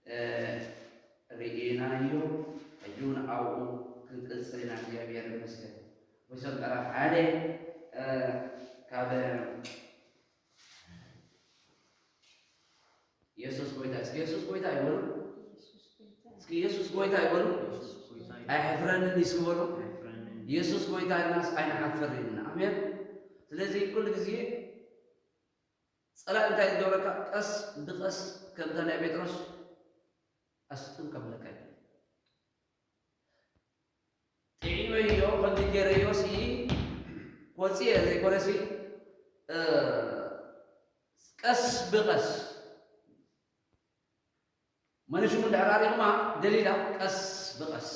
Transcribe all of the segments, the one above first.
እ፣ ርኢናዮ፣ ሕጂ እውን ኣብኡ ክንቅጽል ኢና። እግዚኣብሔር ይመስገን። ኤፌሶን ምዕራፍ ሓደ፣ እ፣ ካብ የሱስ ጎይታ፣ እስኪ የሱስ ጎይታ ይበሉ። እስኪ የሱስ ጎይታ ይበሉ። ኣይሕፍረንን እስኪ በሉ። የሱስ ጎይታ ኢልናስ ኣይንሓፍርን ኢና። ኣሜን። ስለዚ ኩሉ ግዜ ጸላኢ እንታይ ዝገብረካ? ቀስ ብቐስ ከምታ ናይ ጴጥሮስ ኣስጥም ከብለካ እዩ። ጥዒመዮ፣ ከምዚ ገይረዮ ሲ ክወጽእ እየ ዘይኮነሲ፣ እ፣ ቀስ ብቐስ መን ሽሙ እንድሕር ኣሪቑማ ደሊላ ቀስ ብቐስ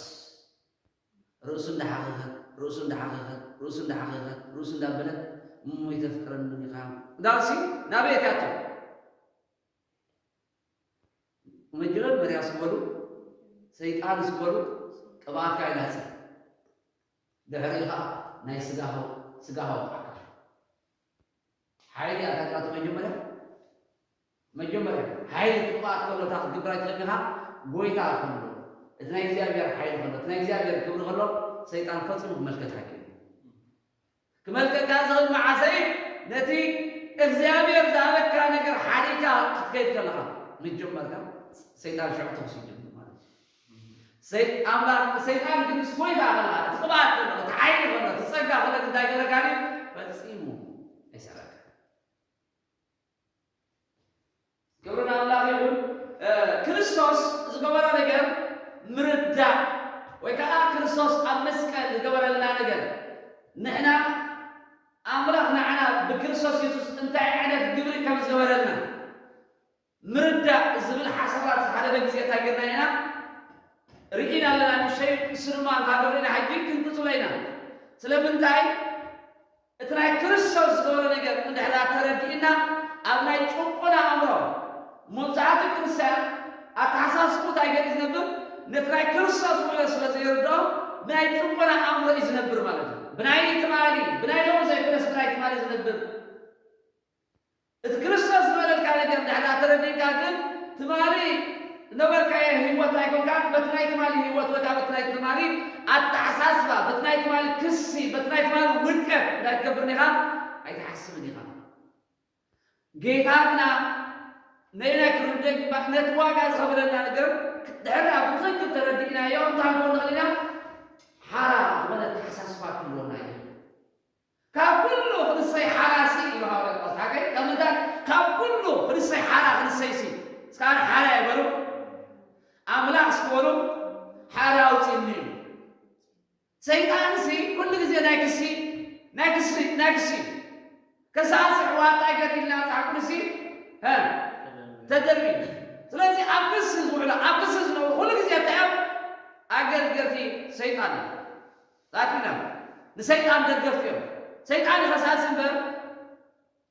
ርእሱ እንዳሓኸኸት፣ ርእሱ እንዳሓኸኸት፣ ርእሱ እንዳሓኸኸት፣ ርእሱ እንዳበለት፣ "እሞ ይተፍቅረኒ ዲኻ?" እንዳልሲ ናበይ ኣትያቶ? መጀመርያ እስኪ በሉ፣ ሰይጣን እስኪ በሉ፣ ቅብኣትካ ይላጸ። ድሕሪኡ ኸዓ ናይ ስጋ ሃው-፣ ስጋ ሃው ክዓካ። ሓይሊ ኣታቃቱ መጀመርያ፣ መጀመርያ ሓይሊ ትቕባእ ከሎ እታ ክትግብራ ይትኽእል ኢኻ። ጎይታ ከሎ፣ እቲ ናይ እግዚኣብሔር ሓይሊ ከሎ፣ እቲ ናይ እግዚኣብሔር ክብሪ ከሎ፣ ሰይጣን ፈጺሙ ክመልከት ኣይክእልን። ክመልከካ ዝኽእል መዓሰ እዩ? ነቲ እግዚኣብሔር ዝሃበካ ነገር ሓዲግካ ክትከይድ ከለኻ፣ መጀመርታ ሰይጣን ሽዑ ተኹሲ ይጀምር ማለት እዩ። ሰይ-፣ ኣምላኽ፣ ሰይጣን ግን ምስ ጎይታ ከለኻ፣ እቲ ቅብኣት ከሎ፣ እቲ ሓይሊ ከሎ፣ እቲ ጸጋ ከሎ፣ እንታይ ገረካ ድዩ? ፈጺሙ ኣይሰረካ። ክብሪ ንኣምላኽ ይኹን። እ፣ ክርስቶስ ዝገበሮ ነገር ምርዳእ ወይ ከዓ ክርስቶስ ኣብ መስቀል ዝገበረልና ነገር፣ ንሕና ኣምላኽ ንዓና ብክርስቶስ የሱስ እንታይ ዓይነት ግብሪ ከም ዝገበረልና ምርዳእ ዝብል ሓሳባት ሓደ ግዜ እንታይ ጌርና ኢና? ርኢና ኣለና። ንሸይ እሱ ድማ እንታ ገብርና ሕጂ ክንቅጽሎ ኢና። ስለምንታይ? እቲ ናይ ክርስቶስ ዝገበሮ ነገር እንድሕር ተረዲእና፣ ኣብ ናይ ጭቆና ኣእምሮ፣ መብዛሕትኡ ክርስትያን ኣተሓሳስቡ እንታይ ገይሩ እዩ ዝነብር? ነቲ ናይ ክርስቶስ ውዕሎ ስለ ዘይርድኦ፣ ናይ ጭቆና ኣእምሮ እዩ ዝነብር ማለት እዩ። ብናይ ትማሊ፣ ብናይ ሎሚ ዘይኮነስ ብናይ ትማሊ ዝነብር። እቲ ክርስቶስ ዝበለልካ ነገር እንድሕር ተረዲእካ ግን፣ ትማሊ ነበርካዮ ህይወት ኣይኮንካን። በቲ ናይ ትማሊ ህይወት ወይ ከዓ በቲ ናይ ትማሊ ኣተሓሳስባ፣ በቲ ናይ ትማሊ ክሲ፣ በቲ ናይ ትማሊ ውድቀት እንታይ ትገብርን ኢኻ? ኣይትሓስብን ኢኻ። ጌታ ግና ነየናይ ክንርድኦ ይግባእ? ነቲ ዋጋ ዝኸፈለልና ነገር ድሕር ኣብ ብትኽክል ተረዲእናዮ እንታይ ክንኮን ንኽእል ኢና? ሓራ ዝኾነ ኣተሓሳስባ ክህልወና እዩ። ካብ ኩሉ ክንሰይ ሓራ ሲ ኢሉ ሃዋርያ ጳውሎስ ሓቀይ፣ ካብ ምንታይ? ካብ ኩሉ ክንሰይ ሓራ ክንሰይ ሲ። እስከ ኣነ ሓራ እየ በሉ። ኣምላኽ እስኪ በሉ፣ ሓራ ኣውፅእኒ እዩ። ሰይጣን ሲ ኩሉ ግዜ ናይ ክሲ፣ ናይ ክሲ፣ ናይ ክሲ። ከሳሲ ኣሕዋት እንታይ ገር ኢልና መጽሓፍ ቅዱስ ሲ፣ ሀ፣ ተደርቢ። ስለዚ ኣብ ክሲ ዝውዕሉ፣ ኣብ ክሲ ዝነብሩ ኩሉ ግዜ እንታይ እዮም? ኣገልገልቲ ሰይጣን እዮም። ዛቲና ንሰይጣን ደገፍቲ እዮም። ሰይጣን ይኸሳሲ እምበር፣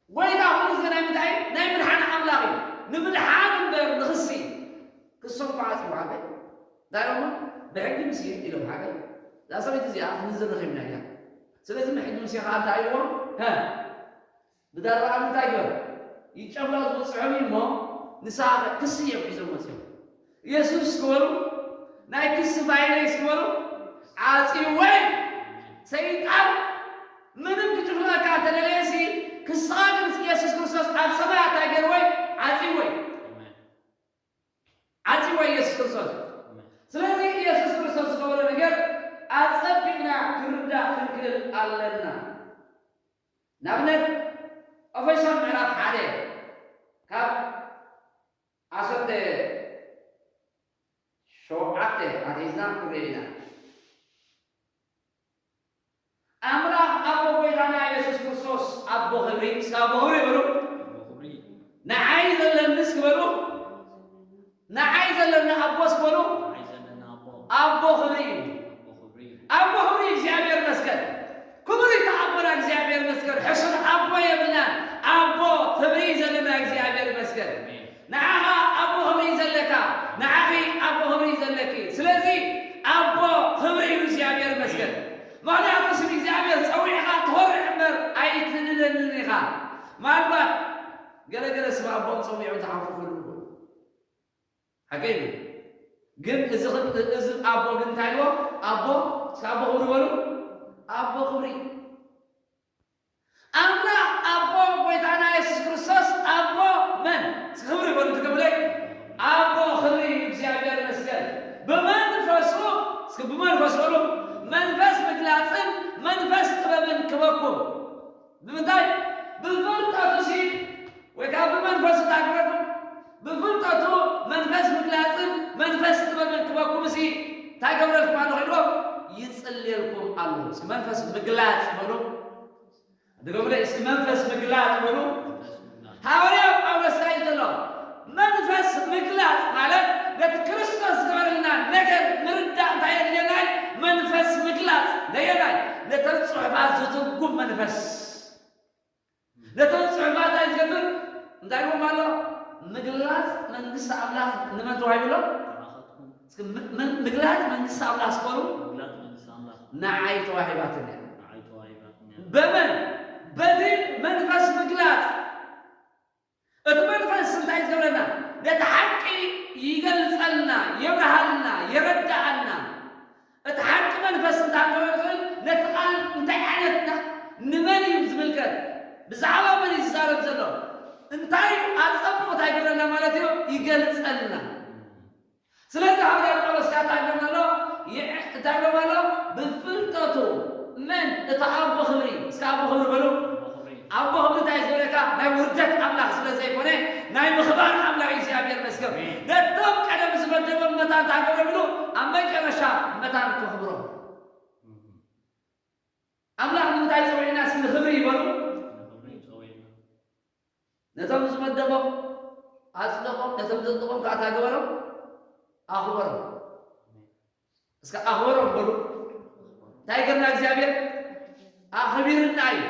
ጎይታ ኩሉ ግዜ ናይ ምንታይ? ናይ ምድሓን ኣምላኽ እዩ። ንምድሓን እምበር ንኽሲ። ክሶም ከዓ ጽቡቕ ሓቀይ። እንታይ ኢሎሞ? ብሕጊ ሙሴ ኢሎም ሓቀይ። እዛ ሰበይቲ እዚኣ ክንዝር ረኺብና ኢና። ስለዚ ብሕጊ ሙሴ ከዓ እንታይ ኢልዎም? ሀ፣ ብዳርባ እንታይ ገሩ? ይጨፍለቕ ዝብፅሖም እዩ እሞ ንስኻ ክሲ እዮም ሒዞም መፅዮም። ኢየሱስ ክበሉ፣ ናይ ክሲ ፋይለይ ክበሉ፣ ዓጽይወይ። ሰይጣን ምንም ክጭፍለቐካ እንተደለየሲ፣ ክስኻ ግን ኢየሱስ ክርስቶስ ኣብ ሰማይ እንታይ ገይርወይ? ዓጽይወይ። ዓጽይወይ ኢየሱስ ክርስቶስ። ስለዚ ኢየሱስ ክርስቶስ ዝገበሮ ነገር ኣጸቢቕና ክንርዳእ ክንክእል ኣለና። ንኣብነት፣ ኤፌሶን ምዕራፍ ሓደ ካብ ዓሰርተ ሸውዓተ ኣትሒዝና ክንርኢ ኢና። ኣምላኽ ኣቦ ጎይታና የሱስ ክርስቶስ ኣቦ ክብሪ፣ እስከ ኣቦ ክብሪ በሉ። ኣቦ ክብሪ። ንዓይ ዘለኒ እስኪ በሉ። ንዓይ ዘለኒ ኣቦ እስኪ በሉ። ንዓይ ዘለኒ ኣቦ። ኣቦ ክብሪ እዩ። ኣቦ ክብሪ እዩ። ኣቦ ክብሪ እግዚኣብሔር ይመስገን። ክቡር እዩ ኣቦና እግዚኣብሔር ይመስገን። ሕሱር ኣቦ የብልናን። ኣቦ ክብሪ እዩ ዘለና እግዚኣብሔር ይመስገን። ኣሜን። ንዓኻ ኣቦ ክብሪ እዩ ዘለካ። ንዓኺ ኣቦ ክብሪ እዩ ዘለኪ። ስለዚ ኣቦ ክብሪ እዩ እግዚኣብሔር ይመስገን። ምኽንያቱ ስም እግዚኣብሔር ጸዊዕኻ ትኾርዕ እምበር ኣይትንደንን ኢኻ። ምናልባት ገለገለ ስም ኣቦም ጸዊዖም ዝሓፍሩ ክህልዉ ይኽእሉ። ሓቀይ እዩ። ግን እዚ ኽ-፣ እዚ ኣቦ ግን እንታይ ኢልዎ? ኣቦ፣ እስከ ኣቦ ክብሪ በሉ። ኣቦ ክብሪ። ኣምላኽ ኣቦ ጎይታና የሱስ ክርስቶስ ኣቦ መን? እስከ ክብሪ በሉ፣ ድገሙለይ። ኣቦ ክብሪ እዩ፣ እግዚኣብሔር ይመስገን። ብመንፈሱ፣ እስከ ብመንፈሱ በሉ። መንፈስ ምግላጽን መንፈስ ጥበብን ክበኩም። ብምንታይ? ብፍልጠቱ ሲ፣ ወይ ከዓ ብመንፈሱ እንታይ ክበኩም? ብፍልጠቱ መንፈስ ምግላጽን መንፈስ ጥበብን ክበኩም ሲ፣ እንታይ ገብረልኩም ኣሎ ኢልዎም? ይጽልየልኩም ኣሎ። እስኪ መንፈስ ምግላጽ በሉ። ድገሙለይ እስኪ፣ መንፈስ ምግላጽ በሉ። ሃዋርያ ጳውሎስ እንታይ እዩ ዘሎ? መንፈስ ምግላጽ ማለት ነቲ ክርስቶስ ዝገበረልና ነገር ምርዳእ እንታይ የድልየና እዩ? መንፈስ ምግላጽ። ነየናይ? ነተን ጽሑፋት ዝትርጉም መንፈስ። ነተን ጽሑፋት እንታይ ዝገብር? እንታይ ኢልዎም ኣሎ? ምግላጽ መንግስቲ ኣምላኽ ንመን ተዋሂቡ ኣሎ? እስኪ ም-፣ ም-፣ ምግላጽ መንግስቲ ኣምላኽ እስኪ በሉ። ምግላጽ መንግስቲ ኣምላኽ ንዓይ ተዋሂባትኒ እያ። ንዓይ ተዋሂባትኒ እያ። በመን? በቲ መንፈስ ምግላጽ። እቲ መንፈስ እንታይ ዝገብረና? ነቲ ሓቂ ይገልጸልና፣ የብርሃልና፣ የረድኣና። እቲ ሓቂ መንፈስ እንታይ ክገብር ይኽእል? ነቲ ቃል እንታይ ዓይነት ና-፣ ንመን እዩ ዝምልከት? ብዛዕባ መን እዩ ዝዛረብ ዘሎ? እንታይ ኣጸብቑ እንታይ ይገብረና ማለት እዩ? ይገልጸልና። ስለዚ ሃዋርያ ጳውሎስ ከኣ እንታይ ይብለና ኣሎ? ይዕ-፣ እንታይ ይብለና ኣሎ? ብፍልጠቱ መን? እቲ ኣቦ ክብሪ። እስከ ኣቦ ክብሪ በሉ። ኣቦ ክብሪ። ኣቦ ክብሪ እንታይ እዩ ዝብለካ? ናይ ውርደት ኣምላኽ ስለ ዘይኮነ፣ ናይ ምኽባር ኣምላኽ እዩ። እግዚኣብሔር ይመስገን። ኣሜን። ነቶም ቀደም ዝመደቦም መታን እንታይ ክብሮም ኢሉ? ኣብ መጨረሻ መታን ክኽብሮም። ኣምላኽ ንምንታይ ጸዊዕና? እስኪ ንኽብሪ ይበሉ። ንኽብሪ ጸዊዕና። ነቶም ዝመደቦም ኣጽደቖም፣ ነቶም ዘጽደቖም ከኣ እንታይ ገበሮም? ኣኽበሮም። እስከ ኣኽበሮም በሉ። እንታይ ገርና እግዚኣብሔር? ኣኽቢርና እዩ።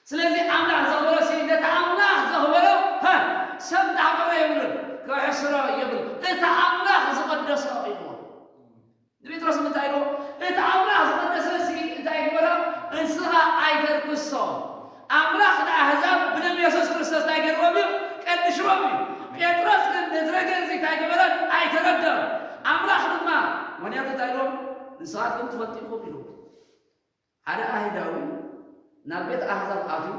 ስለዚ ኣምላኽ ዘኽበሮ ሲ፣ ነቲ ኣምላኽ ዘኽበሮ፣ ሃ፣ ሰብ እንዳኽበሮ የብሉን፣ ከሕስሮ የብሉን። እቲ ኣምላኽ ዝቐደሶ ኢልዎ። ንጴጥሮስ እንታይ ኢልዎ? እቲ ኣምላኽ ዝቐደሰ ሲ እንታይ ግበሮ? ንስኻ ኣይተርክሶ። ኣምላኽ ንኣህዛብ ብደም የሱስ ክርስቶስ እንታይ ገይርዎም እዩ? ቀድሽዎም እዩ። ጴጥሮስ ግን ነዚ ነገር እዚ እንታይ ገበረን? ኣይተረደኦን። ኣምላኽ ድማ፣ ምኽንያቱ እንታይ ኢልዎም? ንስኻትኩም ትፈልጡ ኢኹም ኢልዎም። ሓደ ኣይሁዳዊ ናብ ቤት ኣህዛብ ኣትዩ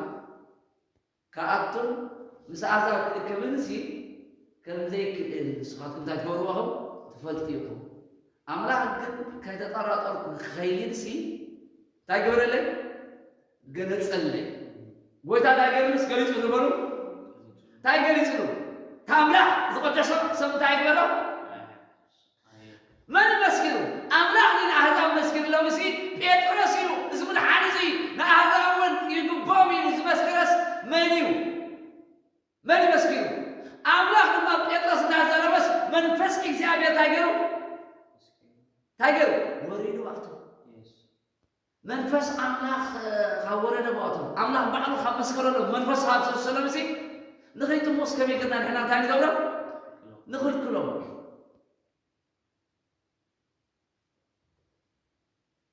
ክኣቱን ምስ ኣህዛብ ክእከብን ሲ ከም ዘይክእል ንስኻትኩም እንታይ ትገብርዎ ኢኹም? ትፈልጡ ኢኹም። ኣምላኽ ግን ከይተጠራጠርኩ ክኸይድ ሲ እንታይ ገበረለይ? ገለጸለይ። ጎይታ እንታይ ገይሩሉስ ገሊጹ ዝበሉ? እንታይ ገሊጹሉ? እቲ ኣምላኽ ዝቐደሶ ሰብ እንታይ ይግበሮ? መን መስኪሩ? ኣምላኽ ንኣህዛብ መስኪርሎም ሲ ጴጥሮስ እዩ። እዚ ምድሓን እዚ ንኣህዛብ እውን ይግብኦም እዩ ዝመስከረስ መን እዩ? መን እዩ መስኪሩ? ኣምላኽ ድማ ጴጥሮስ እንዳዛረበስ መንፈስ እግዚኣብሔር እንታይ ገይሩ? እንታይ ገይሩ? ወሪዱ ኣብቱ። መንፈስ ኣምላኽ፣ እ፣ ካብ ወረደ ብኣቶም፣ ኣምላኽ ባዕሉ ካብ መስከረሎም፣ መንፈስ ካብ ዘፍሰሎም ሲ ንኸይጥምቑስ ከመይ ጌርና ንሕና እንታይ ንገብሮም? ንኽልክሎም።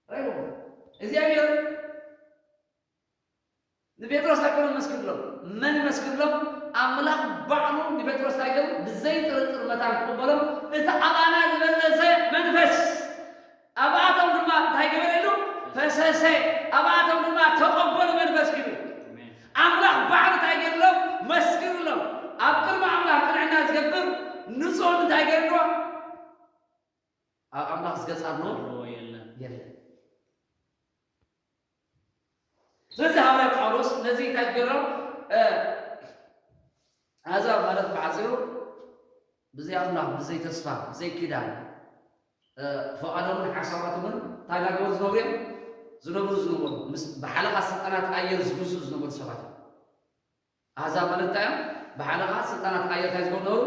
ራይዎ። እግዚኣብሔር ንጴጥሮስ ኣይኮነን መስክርሎም። መን መስክርሎም? ኣምላኽ ባዕሉ ንጴጥሮስ እንታይ ገይሩ? ብዘይጥርጥር መታን ክቕበሎም፣ እቲ ኣባና ዝበዘዘ መንፈስ ኣብኣቶም ድማ እንታይ ገበረ ኢሉ? ፈሰሰ። ኣብኣቶም ድማ ተቐበሉ መንፈስ ኪዱ። ኣምላኽ ባዕሉ እንታይ ገይርሎም? መስክርሎም። ኣብ ቅድሚ ኣምላኽ ቅንዕና ዝገብር ንጹህ እንታይ ገይርዎ? ኣብ ኣምላኽ ዝገጽ ኣሎ? ኣሎ የለን። የለን። ስለዚ ሃዋርያ ጳውሎስ ነዚ እንታይ ገይሮም? እ፣ ኣህዛብ ማለት ብሓጺሩ ብዘይ ኣምላኽ፣ ብዘይ ተስፋ፣ ብዘይ ኪዳን፣ እ፣ ፈቓዶምን ሓሳባቶምን እንታይ እናገበሩ ዝነብሩ እዮም? ዝነብሩ ዝነበሩ። ምስ ብሓለቓ ስልጣናት ኣየር ዝግዝኡ ዝነበሩ ሰባት እዮም። ኣህዛብ ማለት እንታይ እዮም? ብሓለቓ ስልጣናት ኣየር እንታይ ዝገብሩ ነበሩ?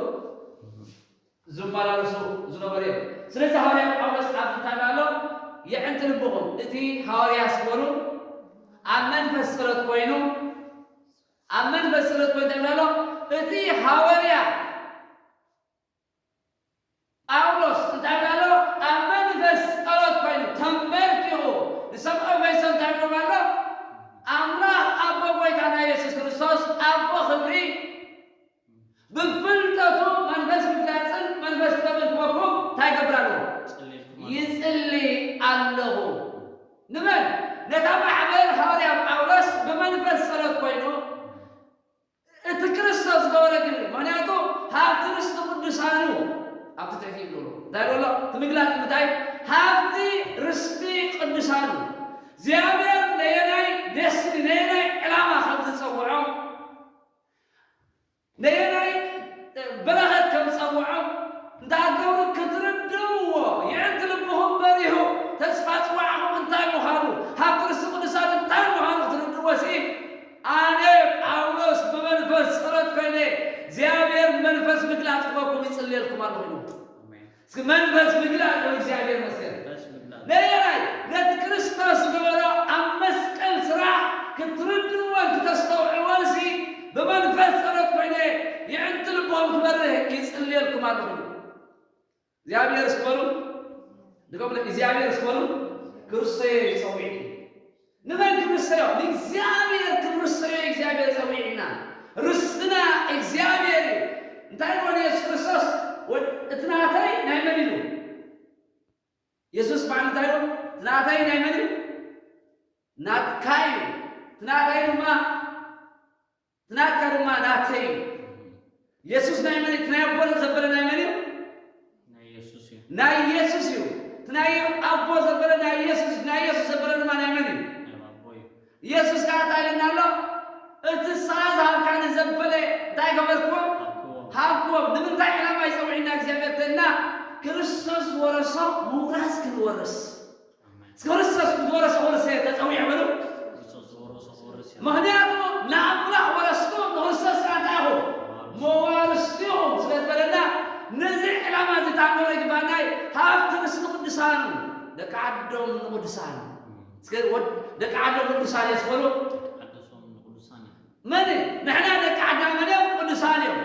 ዝመላለሱ ዝነበሩ እዮም። ስለዚ ሃዋርያ ጳውሎስ ኣብዚ እንታይ ኣሎ? የዕንቲ ልብኹም፣ እቲ ሃዋርያ ስበሉ ኣብ መንፈስ ጸሎት ኮይኑ፣ ኣብ መንፈስ ጸሎት ኮይኑ እንታይ ኣሎ? እቲ ሃዋርያ ጳውሎስ እንታይ ኣሎ? ኣብ መንፈስ ጸሎት ኮይኑ ተንበርኪኹ ንሰብ ኤፌሶን እንታይ ኢሎም ኣሎ? ኣምላኽ ኣቦ ጎይታና የሱስ ክርስቶስ ኣቦ ክብሪ ብፍልጠቱ መንፈስ ምግላጽን መንፈስ ኣብቲ ትሕቲ ይብሎ እንታይ ይብሎ እቲ ምግላጽ ምታይ ሃብቲ ርስቲ ቅዱሳኑ እግዚኣብሔር ነየናይ ደስቲ ነየናይ ዕላማ ከም ዝጸውዖም ነየናይ በረኸት ከም ዝጸውዖም እንተ ኣገብሩ ክትርድእዎ የዕንቲ ልብኹም በሪሁ ተስፋ ጽዋዕኹም እንታይ ምዃኑ ሃብቲ ርስቲ ቅዱሳን እንታይ ምዃኑ ክትርድእዎ ሲ ኣነ ጳውሎስ ብመንፈስ ጸሎት ኮይነ እግዚኣብሔር መንፈስ ምግላጽ ክበኩም ይጽልየልኩም ኣለኹ ኢሉ እስኪ መንፈስ ምግላጽ ነው እግዚኣብሔር መስገን ነየናይ ነቲ ክርስቶስ ዝገበሮ ኣብ መስቀል ስራሕ ክትርድእዎን ክተስተውዕዎንሲ ብመንፈስ ጸሎት ኮይነ የዕንቲ ልቦም ክበርህ ይጽልየልኩም ኣለኹ እግዚኣብሔር እስክበሉ ድገሙ እግዚኣብሔር እስክበሉ ክርስቶስ ይጸውዕ ንመን ክብሪ ሰዮ ንእግዚኣብሔር ክብሪ ሰዮ እግዚኣብሔር ጸዊዕና ርስትና እግዚኣብሔር እዩ እንታይ ይኮነ የሱስ ክርስቶስ እቲ ናተይ ናይ መን እዩ የሱስ በዓል እንታይ እዩ እቲ ናተይ ናይ መን እዩ ናትካ እዩ እቲ ናተይ ድማ እቲ ናትካ ድማ ናተይ እዩ የሱስ ናይ መን እቲ ናይ ኣቦ ዘበለ ናይ መን እዩ ናይ የሱስ እዩ ናይ የሱስ እዩ እቲ ናይ ኣቦ ዘበለ ናይ የሱስ ናይ የሱስ ዘበለ ድማ ናይ መን እዩ ናይ ኣቦ እዩ የሱስ ከዓ እንታይ ኢልና ኣሎ እቲ ንስኻ ዝሃብካኒ ዘበለ እንታይ ገበርክዎ ሃብክዎም ሃብክዎም ንምንታይ ዕላማ ይፀውዒና እግዚኣብሔር ተልና ክርስቶስ ዝወረሶ ምውራስ ክንወርስ ኣሜን ክርስቶስ ዝወረሶ ወርሰ ተፀዊዕ በሉ ክርስቶስ ዝወረሶ ወርስ ምኽንያቱ ንኣምላኽ ወረስኩም ንክርስቶስ ከዓ እንታይ ኢኹም መዋርስቲ ኢኹም ስለ ዝበለና ነዚ ዕላማ እዚ ታኖረ ይግባናይ ሃብቲ ርስቲ ቅዱሳን ደቂ ዓዶም ንቅዱሳን እስከ ወድ- ደቂ ዓዶም ቅዱሳን እየ ዝበሉ ዓደሶም ንቅዱሳን እዩ መን ንሕና ደቂ ዓዳ መን እዮም ቅዱሳን እዮም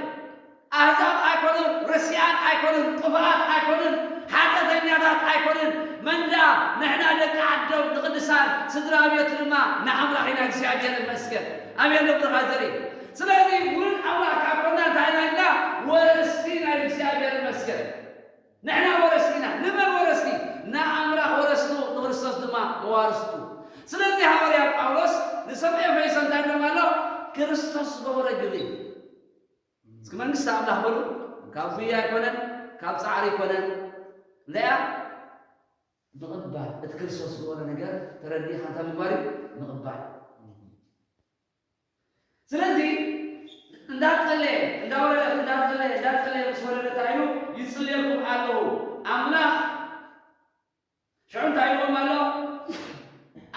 ኣህዛብ ኣይኮኑን ርስያን ኣይኮኑን ጥፉኣት ኣይኮኑን ሓጢኣተኛታት ኣይኮኑን መንዳ ንሕና ደቂ ዓዶም ንቅዱሳን ስድራ ቤቱ ድማ ንኣምላኽ ኢና እግዚኣብሔር ይመስገን ኣሜን ደብርኻ ዘሪ ስለዚ ውሉድ ኣምላኽ ካብ ኮና እንታይ ኢና ኢልና ወረስቲ ናይ እግዚኣብሔር ይመስገን ንሕና ወረስቲ ኢና ንመን ወረስቲ ንኣምላኽ ወረስቱ ንክርስቶስ ድማ መዋርስቱ ስለዚ ሃዋርያ ጳውሎስ ንሰብ ኤፌሶ እንታይ ኢሎም ኣሎ ክርስቶስ ዝገበረ ግብሪ እስኪ መንግስቲ ኣምላኽ በሉ ካብ ጉያ ኣይኮነን ካብ ፃዕሪ ኣይኮነን እንታይ እያ ምቕባል እቲ ክርስቶስ ዝገበረ ነገር ተረዲእኻ እንታይ ምግባር እዩ ምቕባል ስለዚ እንዳጸለየ እንዳወረደ እንዳጸለየ እንዳጸለየ ምስ ወረደ እንታይ ኢሉ ይጽልየልኩም ኣለኹ ኣምላኽ ሽዑ እንታይ ኢልዎም ኣሎ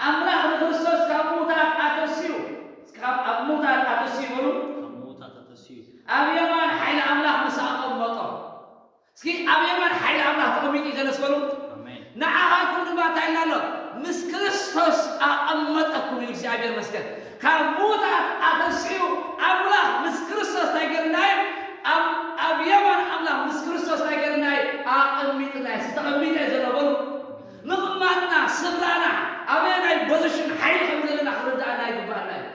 ኣምላኽ ንክርስቶስ ካብ ምዉታት ኣተስዩ ካብ ኣብ ምዉታት ኣተስዩ በሉ ካብ ምዉታት ኣተስዩ ኣብ የማን ሓይሊ ኣምላኽ ምስ ኣቐመጦ እስኪ ኣብ የማን ሓይሊ ኣምላኽ ተቐሚጡ እዩ ዘሎ ዝበሉ ኣሜን ንዓኻትኩም ድማ እንታይ ኢልና ኣሎ ምስ ክርስቶስ ኣቐመጠኩም እዩ እግዚኣብሔር መስገን ካብ ምዉታት ኣተስኡ ኣምላኽ ምስ ክርስቶስ እንታይ ገርና እዩ ኣብ ኣብ የማን ኣምላኽ ምስ ክርስቶስ እንታይ ገርና እዩ ኣቐሚጥና እዩ ተቐሚጠ እዩ ዘሎ በሉ ምቕማጥና ስፍራና ኣበየናይ ፖዚሽን ሓይሊ ከም ዘለና ክርዳእና ይግባኣና እዩ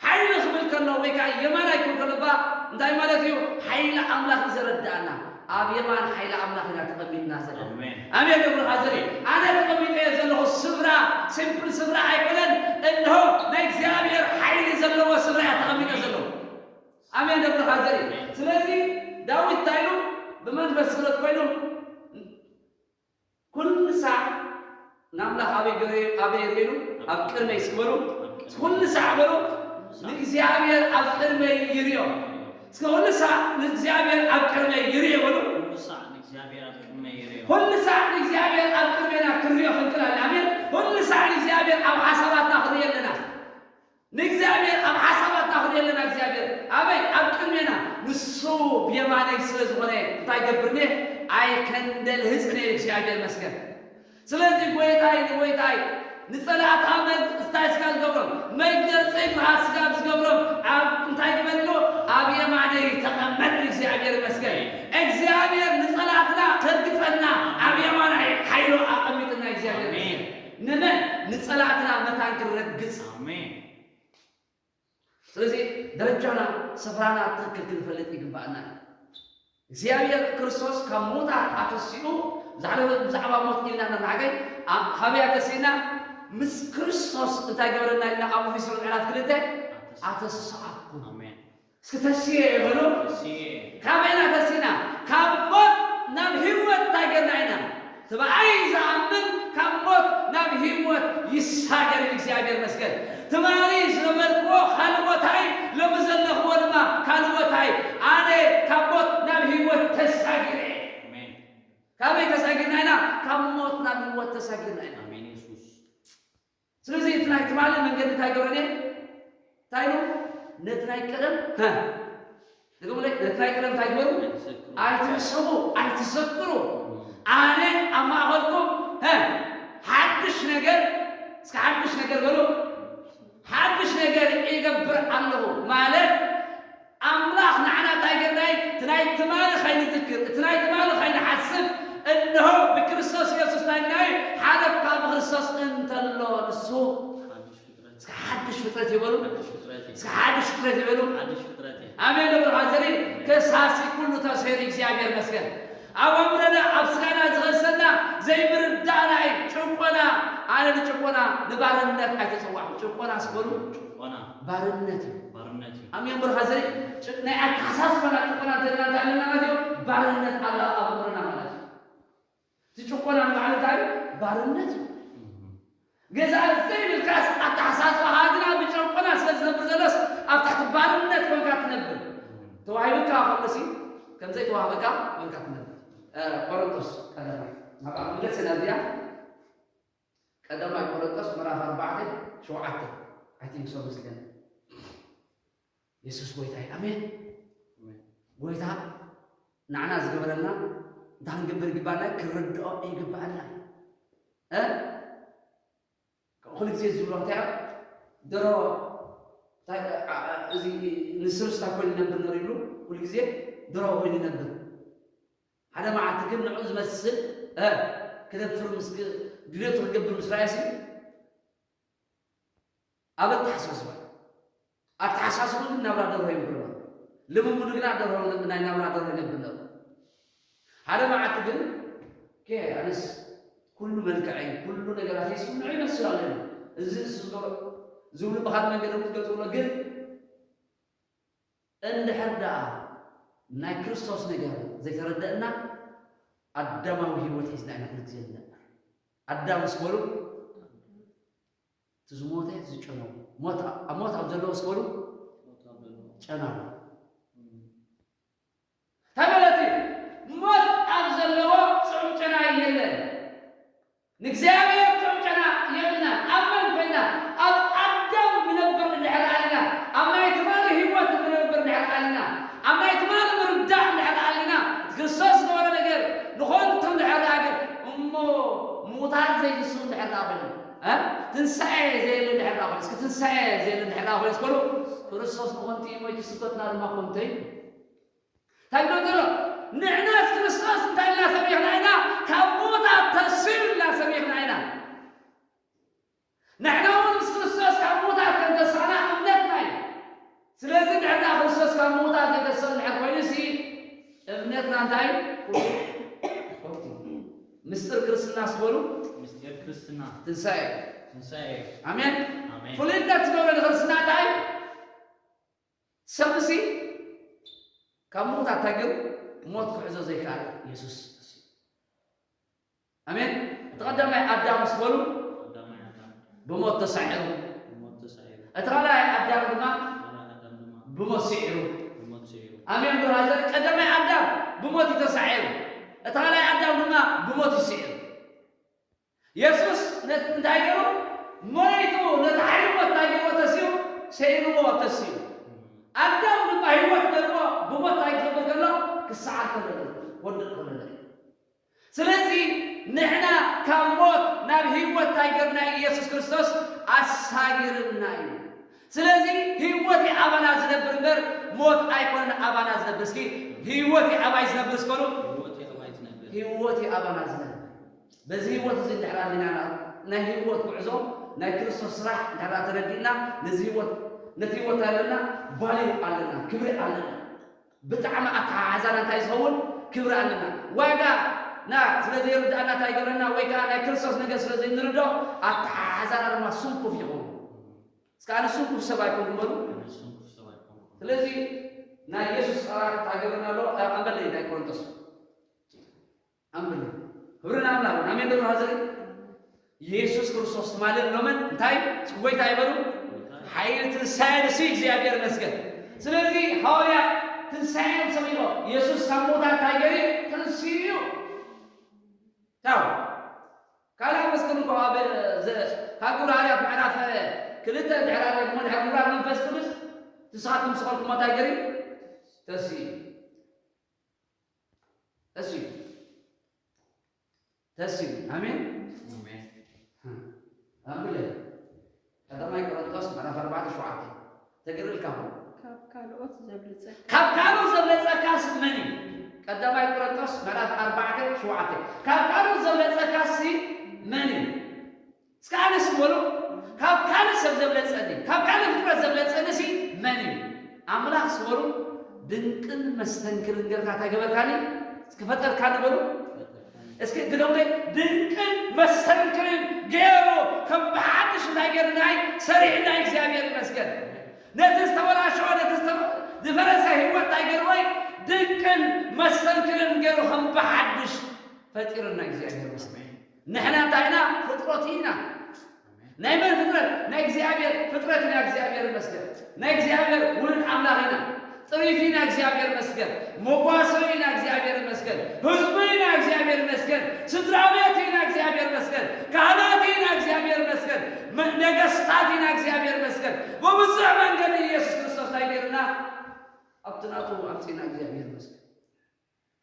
ሓይሊ ክብል ከሎ ወይ ከዓ የማናይ ክብል ከሎ እባ እንታይ ማለት እዩ? ሓይሊ ኣምላኽ እዩ ዘረድኣና። ኣብ የማን ሓይሊ ኣምላኽ ኢና ተቐሚጥና ዘለና። ኣሜን። ኣሜን ይብሉ። ሐዚ ኣነ ተቐሚጠ ዘለኹ ስፍራ ሲምፕል ስፍራ ኣይኮነን። እንሆ ናይ እግዚኣብሔር ሓይሊ ዘለዎ ስፍራ እያ ተቐሚጠ ዘለኹ። ኣሜን ይብሉ። ሐዚ ስለዚ ዳዊት እንታይ ኢሉ? ብመንፈስ ጸሎት ኮይኑ ኩሉ ሳዕ ንኣምላኽ ኣበይ ገረ- ኣበይ ይርእየሉ? ኣብ ቅድመይ እስኪ በሉ። ኩሉ ሳዕ በሉ ንእግዚኣብሔር ኣብ ቅድመይ ይርእዮ። እስኪ ኩሉ ሳዕ ንእግዚኣብሔር ኣብ ቅድመይ ይርእዮ በሉ። ኩሉ ሳዕ ንእግዚኣብሔር ኣብ ቅድመይ ይርእዮ። ኩሉ ሳዕ ንእግዚኣብሔር ኣብ ቅድሜና ክንርእዮ ክንክእል ኣለና። ኣሜን። ኩሉ ሳዕ ንእግዚኣብሔር ኣብ ሓሳባትና ክንርእዮ ኣለና። ንእግዚኣብሔር ኣብ ሓሳባትና ክንርእዮ ኣለና። እግዚኣብሔር ኣበይ? ኣብ ቅድሜና። ንሱ ብየማነይ ስለ ዝኾነ እንታይ ገብርኒ? ኣይከንደልህፅኒ። እግዚኣብሔር መስገን። ስለዚ ጎይታይ ንጎይታይ ንፀላእትኻ መግፅታይ ስጋ ዝገብሮም መግለፂ ግብርሃት ስጋ ዝገብሮም ኣብ እንታይ ግበር ኢሉ ኣብ የማነይ ተቐመጥ። እግዚኣብሔር ይመስገን። እግዚኣብሔር ንፀላእትና ከርግፀና ኣብ የማናይ ሓይሉ ኣቐሚጥና። እግዚኣብሔር ይመስገን። ንመን ንፀላእትና መታን ክንረግፅ። ስለዚ ደረጃና ስፍራና ትክክል ክንፈልጥ ይግባእና። እግዚኣብሔር ክርስቶስ ካብ ሙታን ኣተሲኡ ዝሓለፈ ብዛዕባ ሞት ኢልና እናተሓገይ ካበይ ኣተሲእና? ምስ ክርስቶስ እንታይ ገበረና ኢልና ኣብ ኤፌሶን ምዕራፍ ክልተ ኣተስኣኩም። እስኪ ተስየ ይበሉ። ካበይና ተሲና? ካብ ሞት ናብ ትብኣይ ዝኣምን ካብ ሞት ናብ ህይወት ይሳገር። እግዚኣብሔር መስገን። ትማሊ ዝነበርክዎ ካልእ ቦታ እዩ፣ ሎሚ ዘለኽዎ ድማ ካልእ ቦታ እዩ። ኣነ ካብ ሞት ናብ ህይወት ተሳጊረ። ኣሜን። ካበይ ተሳጊርና ኢና? ካብ ሞት ናብ ህይወት ተሳጊርና ኢና። ኣሜን የሱስ። ስለዚ እቲ ናይ ትማሊ መንገዲ እንታይ ገብረን እየ? እንታይ ኢሉ? ነቲ ናይ ቀደም፣ ሀ፣ ድገሙለይ፣ ነቲ ናይ ቀደም እንታይ ግበሩ? ኣይትዘክሩ። ኣይትሕሰቡ፣ ኣይትዘክሩ። ኣነ ኣብ ማእኸልኩም፣ ሀ፣ ሓድሽ ነገር፣ እስከ ሓድሽ ነገር በሉ። ሓድሽ ነገር ይገብር ኣለኹ ማለት ኣምላኽ ንዓና እንታይ ገርናይ? እቲ ናይ ትማሊ ኸይንዝክር፣ እቲ ናይ ትማሊ ኸይንሓስብ፣ እንሆ ብክርስቶስ የሱስ እንታይ ኢልና እዩ? ሓደ እኳ ብክርስቶስ እንተሎ ንሱ ሓድሽ ፍጥረት። እስከ ሓድሽ ፍጥረት ይበሉ። ሓድሽ ፍጥረት እዩ። እስከ ሓድሽ ፍጥረት ይበሉ። ሓድሽ ፍጥረት እዩ። ኣሜን። ለብርሃን ዘሪ ከሳሲ ኩሉ ተሰይሩ እግዚኣብሔር መስገን። ኣብ ኣእምሮና፣ ኣብ ስጋና ዝኸሰና ዘይምርዳእና እዩ። ጭቆና፣ ኣነ ንጭቆና ንባርነት ኣይተጸዋዕኩ። ጭቆና ስበሉ ጭቆና። ባርነት እዩ። ባርነት እዩ። ኣሜን። ብርሃን ዘሪ ጭ-፣ ናይ ኣተሓሳስባና ጭቆና እንተልና እንታይ ኣለና ማለት እዩ? ባርነት ኣላ ኣብ ኣእምሮና ማለት እዩ። እቲ ጭቆና ንባዕሉ እንታይ እዩ? ባርነት እዩ። እም። ገዛ ዘይብልካስ ኣተሓሳስባኻ ግና ብጨቆና ስለ ዝነብር ዘሎስ ኣብ ትሕቲ ባርነት ኮንካ ትነብር። ተዋሂቡካ ከሎሲ ከም ዘይተዋህበካ ኮንካ ትነብር። እ፣ ቆሮንቶስ ቀዳማይ ናብኣ ክምለስ ኢና እዚኣ። ቀዳማይ ቆሮንቶስ ምዕራፍ ኣርባዕተ ሸውዓተ፣ I think so መስለኒ። የሱስ ጎይታ እዩ። ኣሜን። ኣሜን። ጎይታ ንዓና ዝገበረልና እንታይ ክንገብር ይግባኣና? ክንርድኦ ይግባኣና። እ? ኩሉ ግዜ ዝብሎ እንታይ እዩ? ደሮ፣ እንታይ፣ ኣ-፣ ኣ-፣ እዚ ንስርስታ ኮይኑ ይነብር ነሩ ይብሉ። ኩሉ ግዜ ደሮ ኮይኑ ይነብር። ሓደ መዓልቲ ግን ንዑ ዝመስል፣ እ፣ ክነፍር ምስ ክ-፣ ድሌቱ ክገብር ምስ ረኣየሲ፣ ኣብ ኣተሓሳስባ፣ ኣተሓሳስባ ግን ናብራ ደርሆ ይነብር። ልምምዱ ግና ደርሆ፣ ናይ ናብራ ደርሆ ይነብር ነሩ። ሓደ መዓልቲ ግን፣ ኦኬ፣ ኣነስ ኩሉ መልክዐይ፣ ኩሉ ነገራት ይስምዑ ይመስል ኣለኒ። እዚ ንሱ ዝገብሮ፣ ዝብሉ ብኻልእ መንገዲ እውን ዝገልጽ ኣሎ፣ ግን እንድሕር ደኣ ናይ ክርስቶስ ነገር ዘይተረደእና፣ ኣዳማዊ ህይወት ሒዝና ኢና ኩሉ ግዜ ንነብር። ኣዳም ምስ በሉ፣ እቲ ዝሞተ ዝጨነው፣ ሞት፣ ኣብ ሞት ኣብ ዘለዎ ምስ በሉ፣ ሞት ኣብ ዘለዎ። ጨና ኣሎ። እም። እንታይ ማለት እዩ? ሞት ኣብ ዘለዎ ጽዑም ጨና የለን። ንእግዚኣብሔር ጥዑም ጨና የብልናን። ኣብ መን ኮይንና? ኣብ ኣዳም ንነብር እንድሕር ኣለና፣ ኣብ ናይ ትማሊ ህይወት ንነብር እንድሕር ኣለና፣ ኣብ ናይ ትማሊ ምርዳእ እንድሕር ኣለና፣ እቲ ክርስቶስ ዝነበረ ነገር ንኾንቱ እንድሕር ኣገር፣ እሞ ምዉታት ዘይትስኡ እንድሕር ደኣ ኮይኖም፣ እ? ትንሳኤ ዘየለ እንድሕር ደኣ ኮይኑ፣ እስኪ ትንሳኤ ዘየለ እንድሕር ደኣ ኮይኑ፣ እስከሉ ክርስቶስ ንኾንቱ እዩ ሞይቱ፣ ስብከትና ድማ ኮንቶ እዩ። እንታይ ይብሎ ዘሎ? ንሕናስ ክርስቶስ እንታይ ኢልና ሰሚዕና ኢና? ካብ ሙታት ተሲኡ ኢልና ሰሚዕና ኢና። ንሕና እውን ምስ ክርስቶስ ካብ ሙታት ከም ተሳእና እምነትና እዩ። ስለዚ ንሕና ክርስቶስ ካብ ሙታት ዘይተሰእ እንድሕር ኮይኑሲ እምነትና እንታይ እዩ? ምስጢር ክርስትና ስትበሉ ምስጢር ክርስትና ትንሳኤ እዩ። ትንሳኤ እዩ። ኣሜን። ኣሜን። ፍሉይነት ዝገብረ ንክርስትና እንታይ እዩ? ሰብሲ ካብ ምዉታት እንታይ ገይሩ? ሞት ክሕዞ ዘይከኣለ ኢየሱስ። ኣሜን። እቲ ቀዳማይ ኣዳም ምስ በሉ ቀዳማይ ኣዳም ብሞት ተሳዒሩ። ብሞት ተሳዒሩ። እቲ ካልኣይ ኣዳም ድማ ካልኣይ ኣዳም ድማ ብሞት ስዒሩ። ብሞት ስዒሩ። ኣሜን ብራዘር። ቀዳማይ ኣዳም ብሞት እዩ ተሳዒሩ። እቲ ካልኣይ ኣዳም ድማ ብሞት እዩ ስዒሩ። የሱስ ነ-፣ እንታይ ገይሩ? ሞይቱ ነቲ ሓይሊ ሞት እንታይ ገይርዎ? ተሲኡ፣ ሰይርዎ ተሲኡ። ኣዳም ድማ ህይወት ነርዎ ብሞት እንታይ ክገብር ከሎ? ክሰዓር ከሎ፣ ክወድቕ ከሎ። ስለዚ ንሕና ካብ ሞት ናብ ህይወት እንታይ ገርና? ኢየሱስ ክርስቶስ ኣሳጊርና እዩ። ስለዚ ህይወት እዩ ኣባና ዝነብር እምበር ሞት ኣይኮነን ኣባና ዝነብር። እስኪ ህይወት እዩ ኣባይ ዝነብር እስከሉ። ህይወት እዩ ኣባይ ዝነብር። ህይወት እዩ ኣባና ዝነብር። በዚ ህይወት እዚ እንድሕር ኣለና፣ ናይ ህይወት ጉዕዞ ናይ ክርስቶስ ስራሕ እንድሕር ተረዲእና፣ ነዚ ህይወት፣ ነቲ ህይወት ኣለና፣ ቫልዩ ኣለና፣ ክብሪ ኣለና። ብጣዕሚ ኣተሓሕዛና እንታይ ዝኸውን ክብሪ ኣለና። ዋጋ ና ስለ ዘይርድኣና እንታይ ይገብረና? ወይ ከዓ ናይ ክርስቶስ ነገር ስለ ዘይንርድኦ ኣተሓሕዛና ድማ ስንኩፍ ይኸውን። እስከ ኣነ ስንኩፍ ሰብ ኣይኮንኩን በሉ። ኣነ ስንኩፍ ሰብ ኣይኮንኩን። ስለዚ ናይ የሱስ ቃላት እንታይ ይገብረና ኣሎ? ኣ-፣ ኣንበለይ ናይ ቆሮንቶስ ኣንብብ። ክብሪ ንኣምላኽ። ኣሜን ዶ ብራዘር? ኢየሱስ ክርስቶስ ትማልን ሎምን እንታይ? ጎይታ ይበሉ። ሓይሊ ትንሳኤ ንሱ እግዚኣብሔር ይመስገን። ስለዚ ሃዋርያ ትንሳኤ ሰሚዖ ኢየሱስ ካብ ሞታት እንታይ ገይሩ? ተንሲኡ እዩ። ታው ካልኣ መስክር እንኳ ኣብ ዘ- ካብ ግብረ ሃዋርያት ምዕራፍ ክልተ ድሕሪ ኣለ እሞ ድሕሪ ምብራር መንፈስ ቅዱስ ንስኻትኩም ምስ ኾንኩም እንታይ ገይሩ? ተንሲኡ እዩ። ተንሲኡ እዩ። ተንሲኡ እዩ። ኣሜን። ኣሜን። ኣንብለ ቀዳማይ ቆሮንቶስ ምዕራፍ ኣርባዕተ ሸውዓተ ተገርልካ ኹን ካብ ካልኦት ዘብልጸካ ካብ ካልኦት ዘብለጸካስ መን እዩ? ቀዳማይ ቆሮንቶስ ምዕራፍ ኣርባዕተ ሸውዓተ ካብ ካልኦት ዘብለጸካስ መን እዩ? እስከ ኣነስ በሉ ካብ ካልእ ሰብ ዘብለጸኒ ካብ ካልእ ፍጥረት ዘብለጸኒ ሲ መን እዩ? ኣምላኽ ሲ በሉ ድንቅን መስተንክርን ገርካ እንታይ ገበርካኒ? እስከ ፈጠርካኒ በሉ። እስኪ ድገሙለይ። ድንቅን መስተንክርን ገይሩ ከም ብሓድሽ እንታይ ገይርናይ ሰሪሕናይ እግዚኣብሔር ይመስገን። ነቲ ዝተበላሸወ ነቲ ዝተ- ዝፈረሰ ህይወት እንታይ ገይርወይ ድንቅን መስተንክርን ገይሩ ከም ብሓድሽ ፈጢርና እግዚኣብሔር ይመስገን። ንሕና እንታይ ኢና? ፍጥረቱ ኢና። ናይ መን ፍጥረት? ናይ እግዚኣብሔር ፍጥረት ኢና። እግዚኣብሔር ይመስገን። ናይ እግዚኣብሔር ውሉድ ኣምላኽ ኢና። ጥሪቱ ኢና። እግዚኣብሔር ይመስገን። መጓሰዩ ኢና። እግዚኣብሔር ይመስገን። ህዝቡ ኢና። እግዚኣብሔር ይመስገን። ስድራ ቤት ኢና። እግዚኣብሔር ይመስገን። ካህናት ኢና። እግዚኣብሔር ይመስገን። መ- ነገስታት ኢና። እግዚኣብሔር ይመስገን። ብብዙሕ መንገዲ ኢየሱስ ክርስቶስ እንታይ ገይርና? ኣብቲ ናቱ ኣምፂና። እግዚኣብሔር ይመስገን።